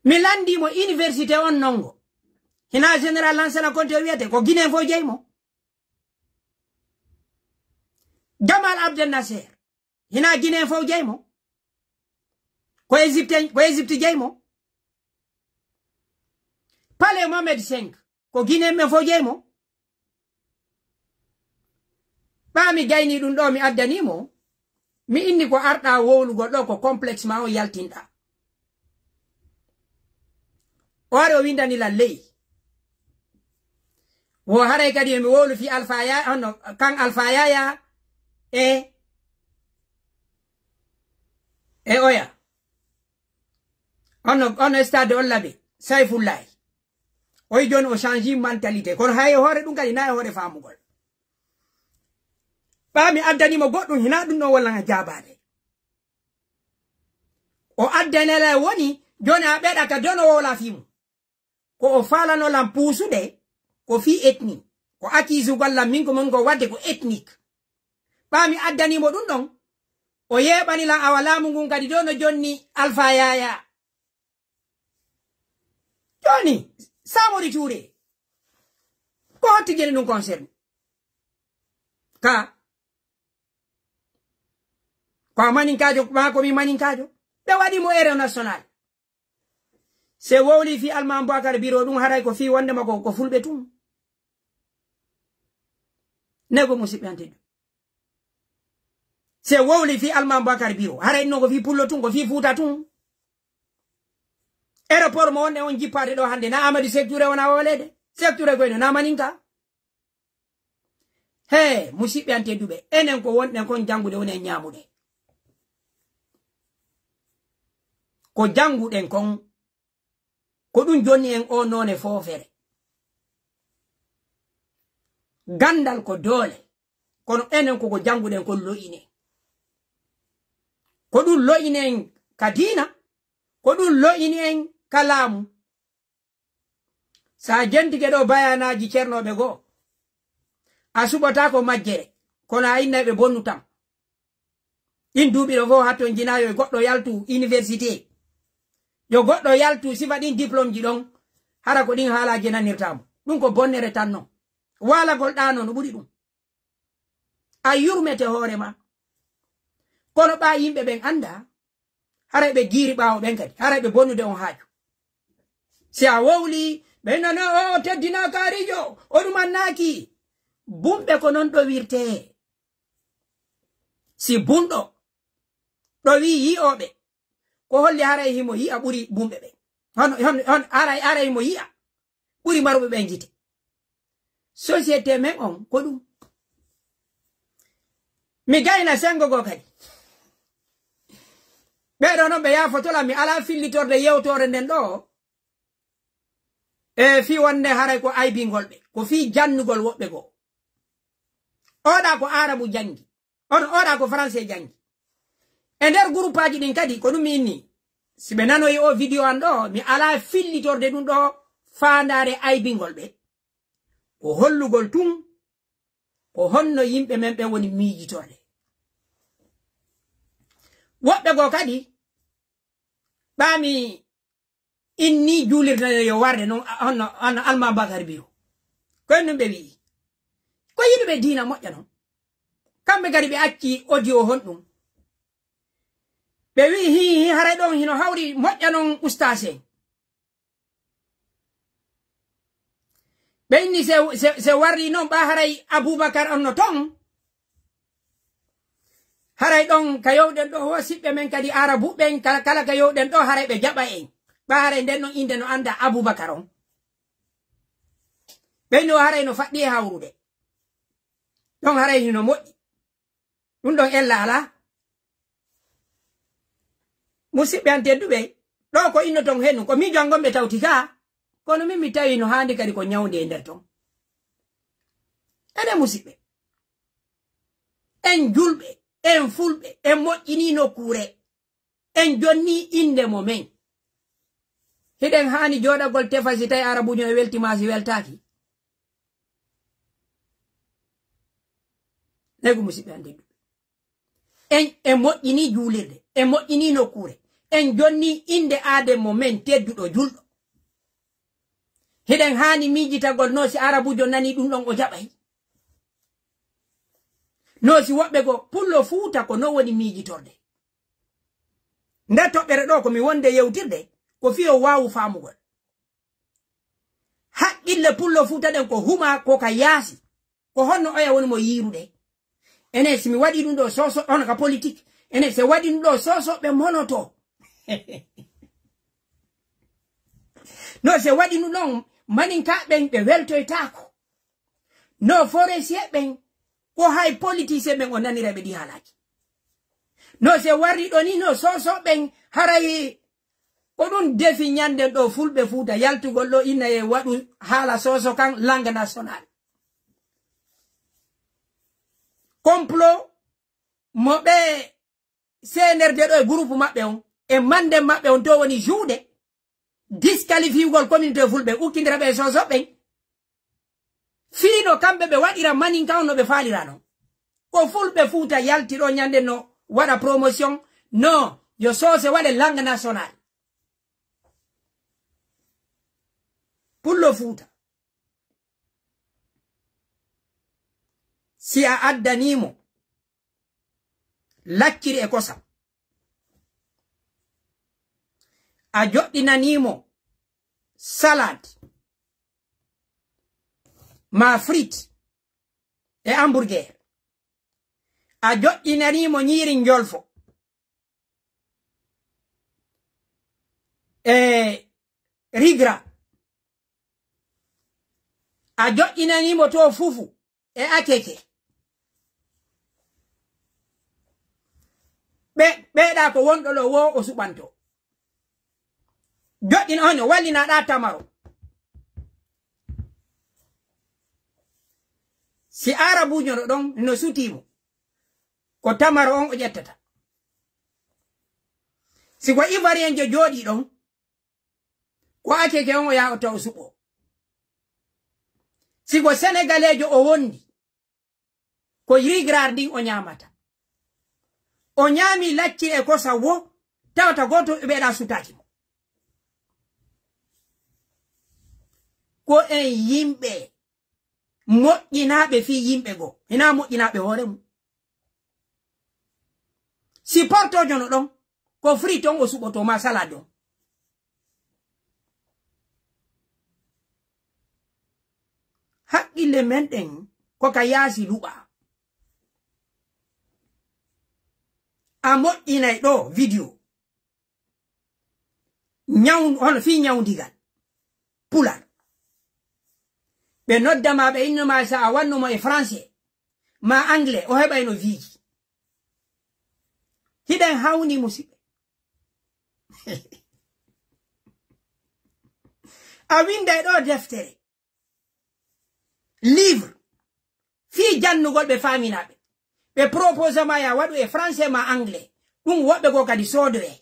Mi lanndii mo université on non ngo. Hinaa Général Lansana Conté o wiyetee? Ko Guinée fow jeyi mo. Gamal Abdel Nasser. Hinaa Guinée fow jeyi mo. Ko Égypte, ko Égypte jeyi mo. Palais Mohamed cinq. Ko Guinée men fow jeyi mo. Ɓaa mi gaynii ɗum ɗoo, mi addanii mo. Mi inni ko arɗaa wowlugol ɗoo, ko complexe maa on yaltinɗaa. O ari o windani lan ley. Wo haray kadi yo mi wowlu fii Alpha Ya-, hono, kan Alpha Yaya e, e oya. Hono, hono stade on labe, Sayfullahi. Oy jooni o change mentalité. Kono hay e hoore ɗum kadi, na e hoore faamugol. Ɓaa mi addanii mo goɗɗum, hinaa ɗum ɗon walla nga jaabaade. O addanela woni, jooni a ɓeɗa ka dono wowla fii mum. Ko o faalano lan puusude, ko fii ethnie. Ko accusugol lan min ko mon ko wadde ko ethnique. Ɓaa mi addanii mo ɗum ɗon, o yeeɓani lan awa laamu ngun kadi dono jonni Alpha Yaya. Jooni, Samori Touré, ko hottijini ɗum concerne? Ka, ko a maninkaajo, maa ko mi maninkaajo? Ɓe waɗi mo héros national. Se wowli fii Almaami Bubakar Biro ɗum haray ko fii wonde ma ko, ko fulɓe tun. Nego musiɓɓe an teddu. Se wowli fii Almaami Bubakar Biro, haray ɗum ko fii pullo tun, ko fii Fuuta tun. Aéroport mo wonɗen on jippaade ɗoo hannde, na Amadu Seek Ture wona wooleede? Seek Ture koyno na maninka. Hee, musiɓɓe an tedduɓe, enen ko wonɗen kon janngude woni en ñaamude. Ko jannguɗen kon, ko ɗum jonni en oo noone foofere. Ganndal ko doole, kono enen ko ko jannguɗen kon lo'ini en. Ko ɗum lo'ini en ka diina, ko ɗum lo'ini en ka laamu. Sa jentike ɗoo bayaanaaji cernooɓe goo, a suɓotaako majjere, kono a innay ɓe bonnu tan. Ɗin duuɓi ɗoo fof hatton jinaa yo goɗɗo yaltu université. Yo goɗɗo yaltu sifa ɗin diplôme ji ɗon, hara ko ɗin haalaaji nanirtaa mo. Ɗum ko bonnere tan non. Waalagol ɗaa non no ɓuri ɗum. A yurmete hoore ma. Kono ɓaa yimɓe ɓen anndaa, haray ɓe giiri ɓaawo ɓen kadi, haray ɓe bonnude on haaju. Si a wowli, ɓe nana, "O, o teddinaa kaarijo, o ɗum annaaki." Bumɓe ko non ɗowirtee. Si bunɗo ɗowi yi'ooɓe, ko holli haray himo yi'a ɓuri bumɓe ɓen? Hono, hono, hono, haray, haray himo yi'a ɓuri maruɓe ɓen gite. Société men on, ko ɗum. Mi gayna sengo goo kadi. Ɓee ɗoo non ɓe yaafoto lan, mi alaa fillitorde yewtoore nden ɗoo. E fii wonde haray ko aybingol ɓe, ko fii jannugol woɓɓe goo. Oɗa ko Aarabu janngi, on oɗa ko Français janngi. E nder guruppaaji ɗin kadi, ko ɗum mi inni. Si ɓe nanoyi oo video an ɗoo, mi alaa fillitorde ɗum ɗoo faandaare aybingol ɓe. Ko hollugol tun, ko honno yimɓe men ɓen woni miijitorde. Woɓɓe goo kadi, ɓaa mi inni juulirde yo warde non, a-, honno, honno Alma Bakar Biro. Ko en ɗum ɓe wi'i. Ko yiɗuɓe diina moƴƴa non. Kamɓe kadi ɓe acci audio honɗum. Ɓe wi'i, "Hii, hii, haray ɗon hino hawri moƴƴa non ustaas en." Ɓe inni se, se, se warri non ɓa haray Abubakar on no ton. Haray ɗon ka yowɗen ɗo wo siɓɓe men kadi Arabu ɓen kala, kala ka yowɗen ɗo haray ɓe jaɓa en. Ɓa haray nden non innde no annda Abubakar on. Ɓen no haray no faɗɗi e hawrude. Ɗon haray hino moƴƴi. Ɗum ɗon ella alaa. Musiɓɓe an tedduɓe, ɗo ko innoton hennu, ko miijo an ngon ɓe tawti ka, kono min mi tawi no haandi kadi ko ñawnde e nder ton. Enen musiɓɓe, en julɓe, en fulɓe, en moƴƴinii nokkuure, en jonnii innde mo men. Hiɗen haani jooɗagol tefa si tawi Arabuujo no welti maa si weltaaki? Negu musiɓɓe an tedduɓe. En, en moƴƴinii juulirde, en moƴƴinii nokkuure, en jonnii innde aaden mo men tedduɗo julɗo. Hiɗen haani miijitagol no si Arabuujo nanii ɗum ɗon o jaɓay. No si woɓɓe goo, Pullo Fuuta ko non woni miijitorde. Nde toɓɓere ɗo ko mi wonde yewtirde, ko fii o waawu faamugol. Haqqille Pullo Fuuta ɗen ko huma ko ka yaasi. Ko honno oya woni mo yiirude? Enen si mi waɗi ɗum ɗo soso, on ka politique. Enen se waɗi ɗum ɗo soso ɓe monoto. No se waɗi ɗum ɗon, maninka ɓen ɓe weltoytaako. No forestier ɓen, ko hay politicien ɓen o nanira ɓe ɗi haalaaji. No se warri ɗo ni, no soso ɓen haray ko ɗum defi ñanden ɗo fulɓe Fuuta yaltugol ɗo inna e waɗu haala soso kan langue nationale. Complot mo ɓe C N R D ɗo e groupe maɓɓe on, e manden maɓɓe on to woni juuɗe, disqualifiugol communauté fulɓe, ukkindira ɓe soso ɓen. Fii no kamɓe ɓe waɗira maninka on no ɓe faalira non. Ko fulɓe Fuuta yalti ɗo ñande no waɗa promotion, no yo soose waɗe langue nationale. Pullo Fuuta. Si a addanii mo lacciri e kosam, a joɗɗinanii mo salade, maa frites e hamburger, a joɗɗinanii mo ñiiri njolfo e rigra, a joɗɗinanii mo to fufu e akeke. Ɓe, ɓeeɗa ko wonɗo ɗo wo o suɓanto. Joɗɗin on, wallinaɗa tamaro. Si Arabuujo no ɗon, no sutii mo, ko tamaro on o ƴettata. Si ko Ivoirienjo jooɗii ɗon, ko akeke on o yaha o tawa o suɓoo. Si ko Senegaleejo o wondi, ko rigraar ndin o ñaamata. O ñaami lacciri e kosam wo, tawata gooto e ɓeeɗa sutaaki mo. Ko en yimɓe moƴƴinaaɓe fii yimɓe goo, hinaa moƴƴinaaɓe hoore mum. Si portoojo no ɗon, ko frit on o suɓoto maa salade on. Haqqille men ɗen ko ka yaasi luɓa. A moƴƴinay ɗo video. Ñaw-, hono fii ñawndigal. Pular. Ɓe nodda ma, ɓe inno ma, sa a wanno mo e français, maa anglais, o heɓay no viiji. Hiɗen hawni musiɓɓe. A winday ɗo deftere. Livre. Fii jannugol ɓe faaminaa ɓe. Ɓe propose ma ya waɗu e français maa anglais. Ɗum woɓɓe goo kadi soodoyay.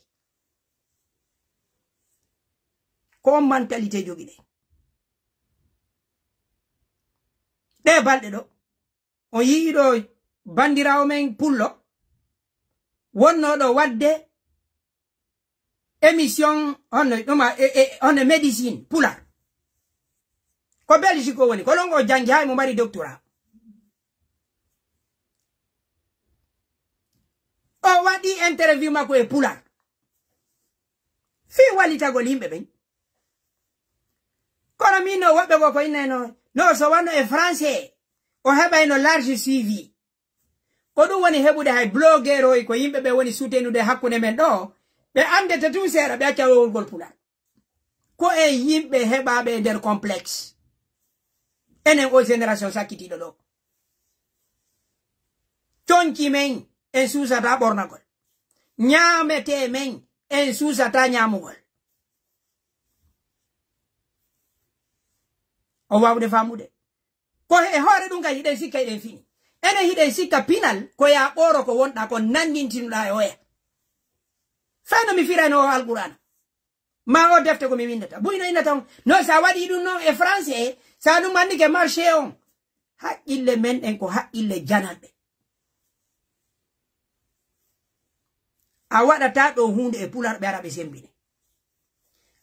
Ko on mentalité jogiɗen. Ɗee balɗe ɗoo, on yi'ii ɗoo banndiraawo men pullo wonnoo ɗoo waɗde émission honno ɗuma, e, e, honno médecine pular. Ko Belgique o woni, ko ɗon o janngi, hay mo mari doctorat. O waɗi interview makko e pular. Fii wallitagol yimɓe ɓen. Kono min no woɓɓe goo ko innayno, no so wano e français, o heɓayno large suivi. Ko ɗum woni heɓude hay blogueur oy ko yimɓe ɓe woni soutenude hakkunde men ɗoo, ɓe anndete tun seeɗa, ɓe acca wowlugol pular. Ko en yimɓe heɓaaɓe e nder complexe. Enen o génération sakkitiiɗo ɗoo. Conci men en suusataa ɓornagol. Ñaametee men en suusataa ñaamugol. O waawde faamude. Ko e hoore ɗum kay hiɗen sikka hiɗen fini. Enen hiɗen sikka pinal ko yaa ɓooro ko wonɗaa kon nanndintinuɗaa e oya. Fay no mi firayno o Alqur'aana. Maa o defte ko mi winndata. Buy no innata on. No sa waɗii ɗum non e français, sa ɗum anndike marché on. Haqqille men ɗen ko haqqille jananɗe. A waɗataa ɗoo huunde e pular ɓe ara ɓe semmbine.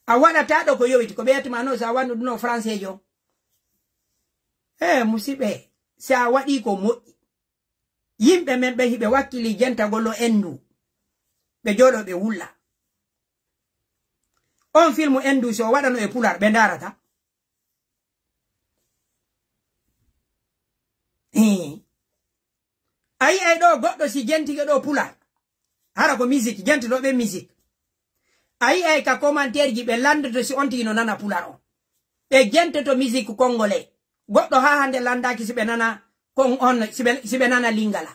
A waɗataa ɗoo ko yowiti, ko ɓe yettumaa non sa wannu ɗum non français jo. Ee, musiɓɓe, si a waɗii ko moƴƴi. Yimɓe men ɓe hiɓe wakkili jentagol o endu. Ɓe jooɗoo ɓe wulla. On filmu endu si o waɗano e pular, ɓe ndaarata. Ee. A yi'ay ɗoo goɗɗo si jentike ɗoo pular. Hara ko musique, jentotooɓe musique. A yi'ay ka commentaire ji ɓe lanndoto si on tigi no nana pular on. Ɓe jentoto musique congolais. Goɗɗo haa hannde lanndaaki si ɓe nana kon on, si ɓe, si ɓe nana lingala.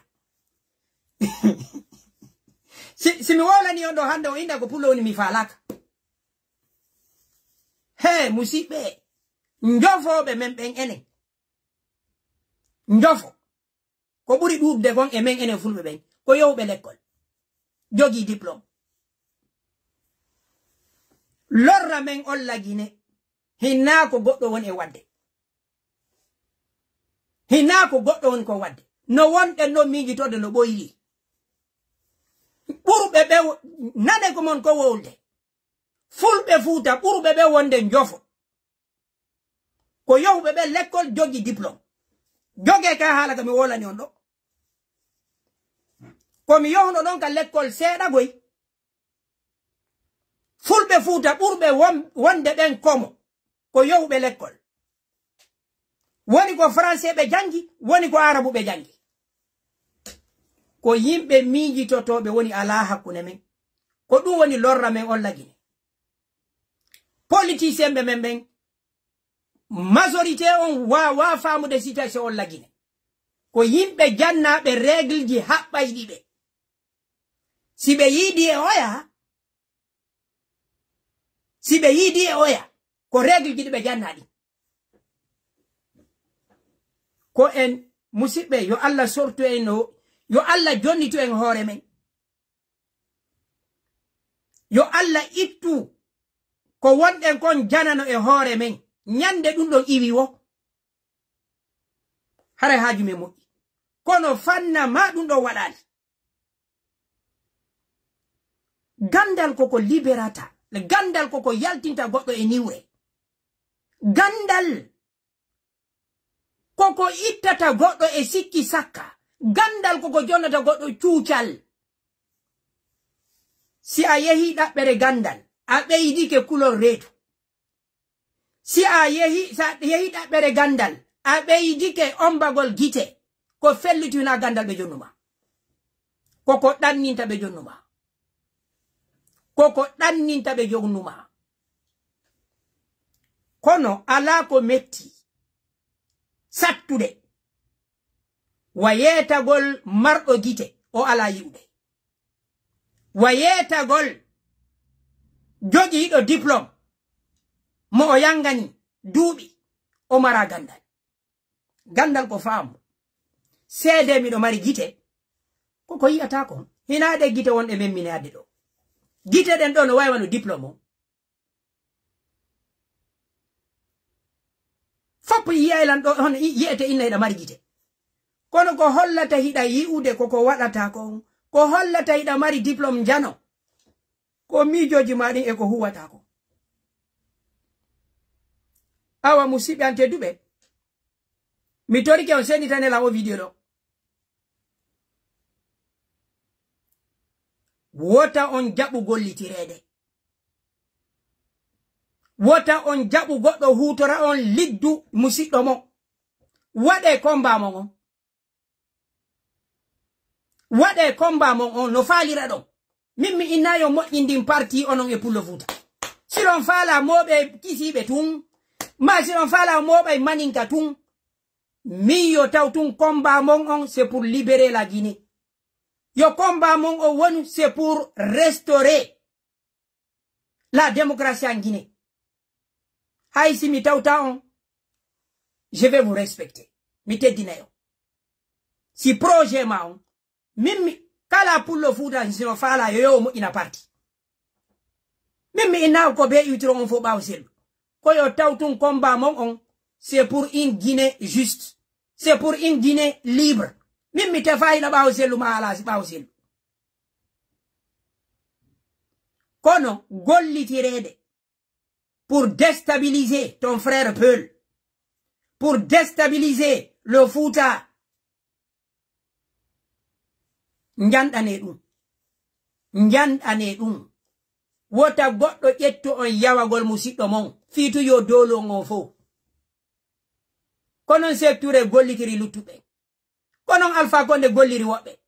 Si, si mi wowlani on ɗoo hannde on innda ko pullo woni mi faalaaka. Hee, musiɓɓe, njofooɓe men ɓen enen. Njofo. Ko ɓuri ɗuuɗude kon e men enen fulɓe ɓen, ko yahuɓe lekkol, jogii diplôme. Lorra men olla Gine, hinaa ko goɗɗo woni e waɗde. Hinaa ko goɗɗo woni ko waɗde. No wonɗen ɗoo miijitorde no ɓoyri. Ɓurɓe ɓe wo-, nane ko mon ko wowlde. Fulɓe Fuuta ɓurɓe ɓe wonde njofo. Ko yahuɓe ɓe lekkol jogii diplôme. Jogee ka haala ka mi wolani on ɗoo. Ko mi yahuno ɗon ka lekkol seeɗa goy. Fulɓe Fuuta ɓurɓe won-, wonde ɓen komo. Ko yahuɓe lekkol. Woni ko français ɓe janngi, woni ko arabu ɓe janngi. Ko yimɓe miijitotooɓe woni alaa hakkunde men. Ko ɗum woni lorra men olla Gine. Politicien ɓe men ɓen, majorité on waawaa faamude situation olla Gine. Ko yimɓe jannaaɓe règle ji haɓɓayɗi ɓe. Si ɓe yiidi e oya, si ɓe yiidi e oya, ko règle ji ɗi ɓe jannaa ɗin. Ko en musiɓɓe, yo Allah sortu en, no, yo Allah jonnitu en hoore men. Yo Allah ittu ko wonɗen kon janano e hoore men. Ñande ɗum ɗon iwi wo. Haray haaju men moƴƴi. Kono fanna ma ɗum ɗon waɗaali. Gandal koko liberata. Gandal koko yaltinta goɗɗo e niwre. Gandal koko ittata goɗɗo e sikki sakka. Gandal koko jonnata goɗɗo cuucal. Si a yehi ɗaɓɓere gandal, a ɓeydike kulol reedu. Si a yehi, si a yehi ɗaɓɓere gandal, a ɓeydike ombagol gite, ko fellitu hinaa gandal ɓe jonnu ma. Koko ɗanninta ɓe jonnu ma. Koko ɗanninta ɓe jonnu ma. Kono alaa ko metti sattude wa yeetagol marɗo gite o alaa yi'ude. Wa yeetagol jogiiɗo diplôme mo o yangani duuɓi o maraa gandal. Gandal ko faamu. Seedee miɗo mari gite, ko ko yi'ataa kon. Hinaa ɗe gite wonɗe memminaade ɗoo. Gite ɗen ɗoo no wayi wano diplôme on. Fop yi'ay lan ɗoo, hono i-, yi'ete inna hiɗa mari gite. Kono ko hollata hiɗa yi'ude ko ko waɗataa ko on, ko hollata hiɗa mari diplôme njano, ko miijooji maa ɗin e ko huwataa ko. Awa, musiɓɓe an tedduɓe, mi torike on senditane lan o video ɗoo. Wota on jaɓu gollitireede. Wota on jaɓu goɗɗo huutora on liddu musiɗɗo mon. Waɗee combat mon on. Waɗee combat mon on no faaliraɗon. Min mi inna yo moƴƴin ndin parti onon e Pullo Fuuta. Si ɗon faalaa mooɓe kisiiɓe tun, maa si ɗon faalaa mooɓay maninka tun, min yo taw tun combat mon on, c'est pour libérer la Guinée. Yo combat mon on wonu, c'est pour restaurer la démocratie en Guinée. Hay si mi tawta on, je vais vous respecter. Mi teddinay on. Si projet maa on, min mi, kala Pullo Fuuta si no faalaa yo, yo o moƴƴina parti. Min mi inna ko bee iwtiro on fof ɓaawo sellu. Ko yo taw tun combat mon on, c'est pour une Guinée juste. C'est pour une Guinée libre. Min mi tefaa hino ɓaawo sellu maa alaa si ɓaawo sellu. Kono gollitireede pour déstabiliser ton frère Peul, pour déstabiliser le Fouta, njanɗanee ɗun. Njanɗanee ɗun. Wota goɗɗo ƴettu on yawagol musiɗɗo mon, fii tun yo doolu on on fow. Ko non Seek Ture gollitiri luttuɓe. Ko non Alfaa Konde golliri woɓɓe.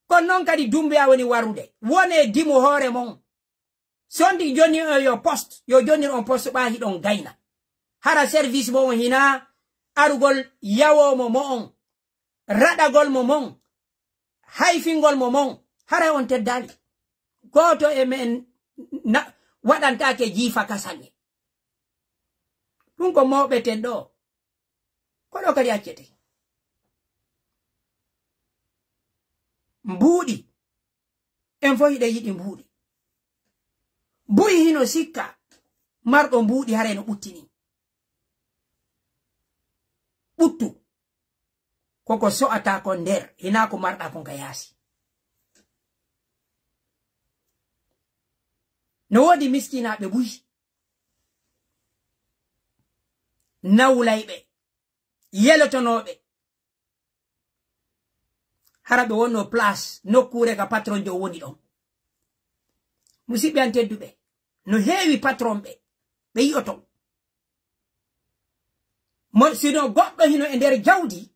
Ko non kadi Dumbuya woni warude. Wonee dimu hoore mon. Si on ndi jonni on yo poste, yo jonnir on poste ɓaa hiɗon gayna. Hara service mo on hinaa arugol yawoomo mo on, raɗagol mo mon, hayfingol mo mon, haray on teddaali. Gooto e men na-, waɗantaake jiifa kasanŋe. Ɗun ko mooɓeten ɗoo. Ko ɗoo kadi accete. Mbuuɗi. En fof hiɗen yiɗi mbuuɗi. Buy hino sikka, marɗo mbuuɗi haray no ɓuttini. Ɓuttu. Koko so'ataa kon nder, hinaa ko marɗaa kon ka yaasi. No woodi miskinaaɓe buy. Nawlayɓe. Yelotonooɓe. Hara ɓe wonno place, nokkuure ka patron jo woni ɗon. Musiɓɓe an tedduɓe, no heewi patron ɓe, ɓe yi'oto. Mo, si no goɗɗo hino e nder jawdi,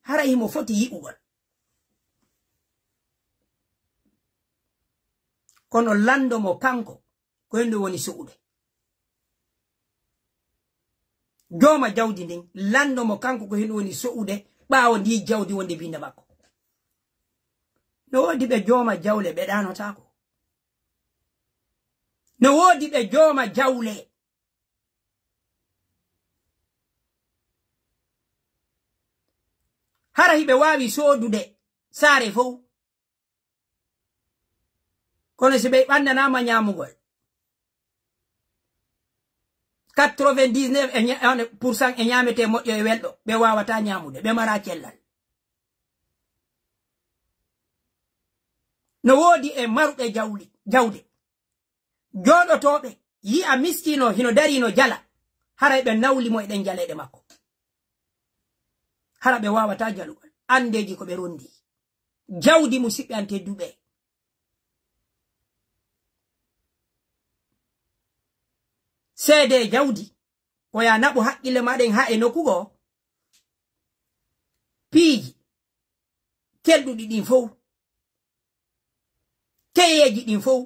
hara himo foti yi'ugol. Kono lanndo mo kanko, ko hino woni so'ude. Jooma jawdi ndin, lanndo mo kanko ko hino woni so'ude ɓaawo ndi jawdi wonde binnde makko. No woodi ɓe jooma jawle ɓe ɗaanotaako. No woodi ɓe jooma jawle. Hara hiɓe waawi soodude saare fow. Kono si ɓe ɓannanaama ñaamugol, quatre-vingt-dix-neuf e ña-, pour cent e ñaametee moƴƴo e welɗo, ɓe waawataa ñaamude, ɓe maraa cellal. No woodi e maruɓe jawli, jawde, jooɗotooɓe, yi'a miskiino hino darii no jala, haray ɓe nawli mo e ɗen jaleeɗe makko. Hara ɓe waawataa jalugol, anndeeji ko ɓe rondi. Jawdi, musiɓɓe an tedduɓe. Seedee jawdi, ko yaa naɓu haqqille maa ɗen haa e nokku goo. Piiji kelɗuɗi ɗin fow, keyeeji ɗin fow,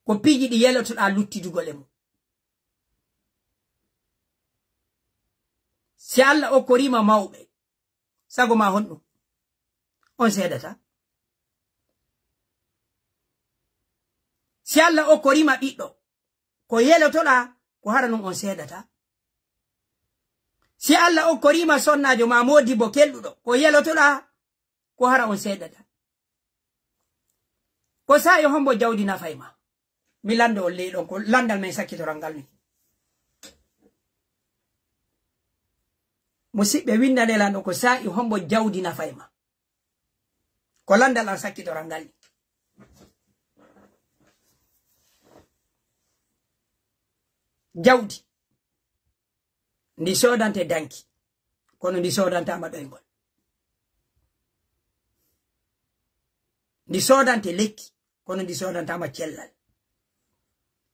ko piiji ɗi yelotoɗaa luttidugol e mun. Si Alla okkorii ma mawɓe, sago maa honɗun? On seedataa. Si Alla okkorii ma ɓiɗɗo, ko yelotoɗaa, ko hara non on seedataa. Si Alla okkorii ma sonnaajo maa moodibbo kelɗuɗo, ko yelotoɗaa, ko hara on seedata. Ko saa'i hombo jawdi nafay ma? Mi lando on ley ɗon, ko landal men sakkitoral ngal ni. Musiɓɓe, windane lan ɗon, ko saa'i hombo jawdi nafay ma? Ko landal an sakkitoral ngal ni. Jawdi. Ndi soodante danki, kono ndi soodantaama ɗoyngol. Ndi soodante lekki, kono ndi soodantaama cellal.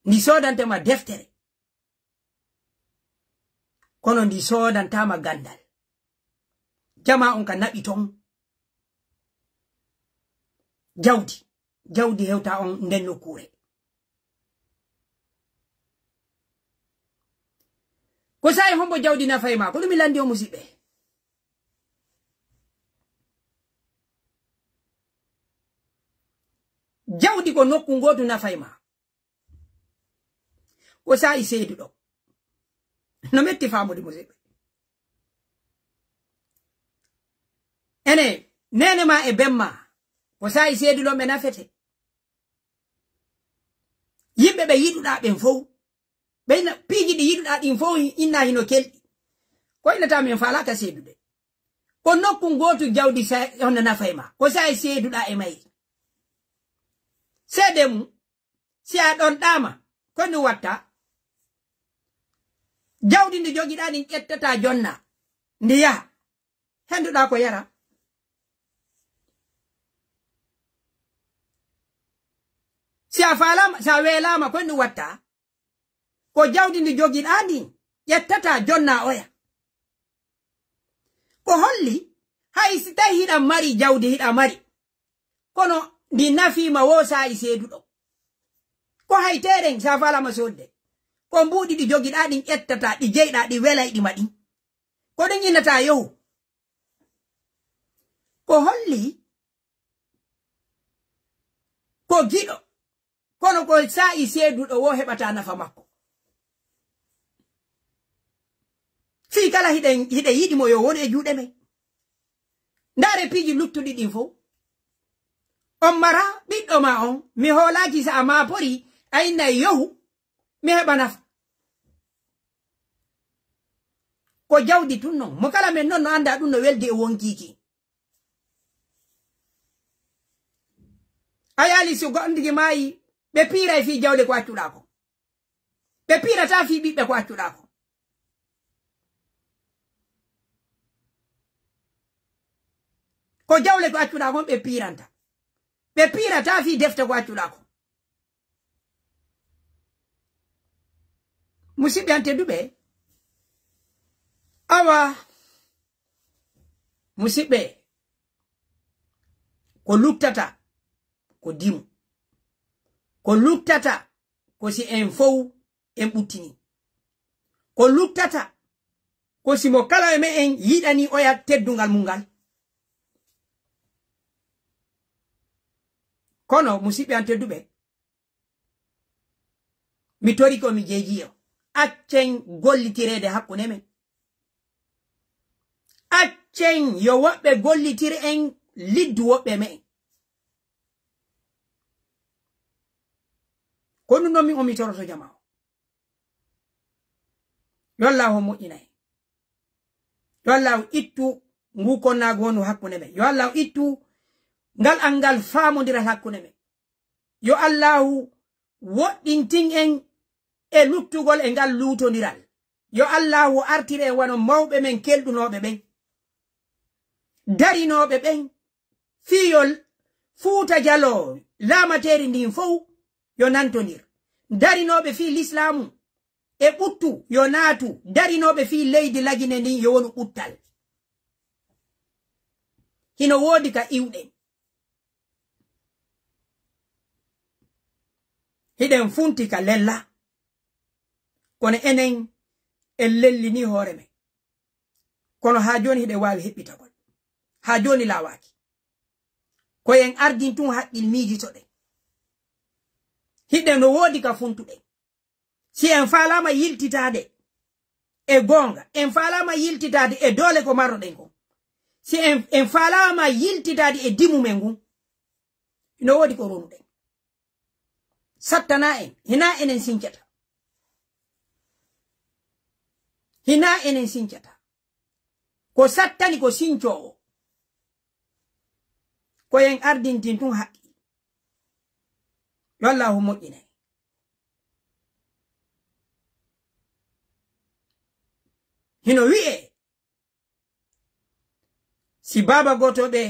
Ndi soodante ma deftere, kono ndi soodantaama gandal. Jamaa on ka naɓi ton. Jawdi, jawdi hewta on nden nokkuure. Ko saa'i hombo jawdi nafay ma? Ko ɗum mi landi o, musiɓɓe. Jawdi ko nokku ngootu nafay ma. Ko saa'i seeduɗo. No metti faamude, musiɓɓe. Ene, neene ma e ben ma, ko saa'i seeduɗo ɓe nafete. Yimɓe ɓe yiɗuɗaa ɓen fow, ɓe ina-, piiji ɗi yiɗuɗaa ɗin fow hi-, inna hino kelɗi. Ko innata min faalaaka seedude. Ko nokku ngootu jawdi sa-, hono nafay ma. Ko saa'i seeduɗaa e mayri. Seede mum, si a ɗonɗaama, ko ndu watta? Jawdi ndi jogiɗaa ɗin ƴettataa jonna, ndi yaha. Henduɗaa ko yara. Si a faalaama, si a weelaama, ko ndu watta? Ko jawdi ndi jogiɗaa ndin ƴettataa jonna oya. Ko holli, hay si tawi hiɗa mari jawdi, hiɗa mari, kono ndi nafiima woo saa'i seeduɗo. Ko hay teeren, si a faalaama soodde. Ko mbuuɗi ɗi jogiɗaa ɗin ƴettataa, ɗi jeyɗaa, ɗi welayɗi ma ɗin. Ko ɗin innataa yohu. Ko holli, ko giɗo, kono ko saa'i seeduɗo woo heɓata nafa makko. Fii kala hiɗen, hiɗen yiɗi mo yo wonu e juuɗe men. Ndaare piiji luttuɗi ɗin fow. On mara ɓiɗɗo ma on, mi hoolaaki si a maaporii, a innay yohu, mi heɓa nafa. Ko jawdi tun non. Mo kala men non no annda ɗun no weldi e wonkiiki. A yaali si goɗɗo tigi maayi, ɓe piiray fii jawle ko accuɗaa kon. Ɓe piirataa fii ɓiɓɓe ko accuɗaa kon. Ko jawle ko accuɗaa kon ɓe piiranta. Ɓe piirataa fii defte ko accuɗaa kon. Musiɓɓe an tedduɓe, awa, musiɓɓe, ko luttata ko dimu. Ko luttata ko si en fow en ɓuttini. Ko luttata ko si mo kala e me'en yiɗani oya teddungal mun ngal. Kono, musiɓɓe an tedduɓe, mi torike on, mi jeejii on. Accen gollitireede hakkunde men. Accen yo woɓɓe gollitir en liddu woɓɓe men. Ko ɗun ɗon min on mi toroto jamaa on. Yo Allaahu moƴƴina en. Yo Allaahu ittu ngu konnaagu wonu hakkunde men. Yo Allaahu ittu ngal anngal faamondiral hakkunde men. Yo Allaahu woɗɗintin en e luttugol e ngal luutondiral. Yo Allaahu artir en wano mawɓe men kelɗunooɓe ɓen, darinooɓe ɓen, fii yo Fuuta Jaloo laamateeri ndin fow yo nantondir. Darinooɓe fii lislaamu e ɓuttu yo naatu. Darinooɓe fii leydi Lagine ndin yo wonu ɓuttal. Hino woodi ka iwɗen. Hiɗen funti ka lella. Kono enen en lellinii hoore men. Kono haa jooni hiɗen waawi heɓɓitagol. Haa jooni laawaaki. Ko en ardin tun haqqil miijitoɗen. Hiɗen no woodi ka funtuɗen. Si en faalaama yiltitaade e goonga, en faalaama yiltitaade e doole ko marruɗen kon, Si en, en faalaama yiltitaade e dimu men ngun, hino woodi ko ronuɗen. Sattana en, hinaa enen sincata. Hinaa enen sincata. Ko sattani ko sincoowo. Ko en ardintin tun haqqi. Yo Allaahu moƴƴinay. Hino wi'ee, si baaba gooto ɓe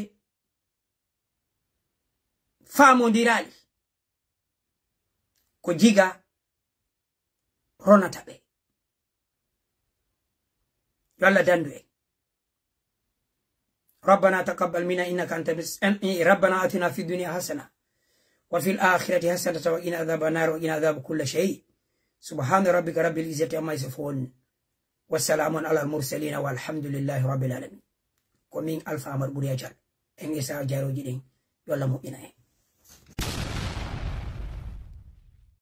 faamondiraali, ko jiga ronata ɓe. Yo Allah dandu en. ربنا تقبل منا إنك أنت المس- أن- إيه، ربنا آتنا في الدنيا حسنة وفي الآخرة حسنة وقنا عذاب النار وقنا عذاب كل شيء. سبحان ربك رب العزة عما يصفون وسلام على المرسلين والحمد لله رب العالمين. Ko min Alfa Amadu Ɓuri Ajal. En esa jaarooji ɗin. Yo Allah moƴƴina en.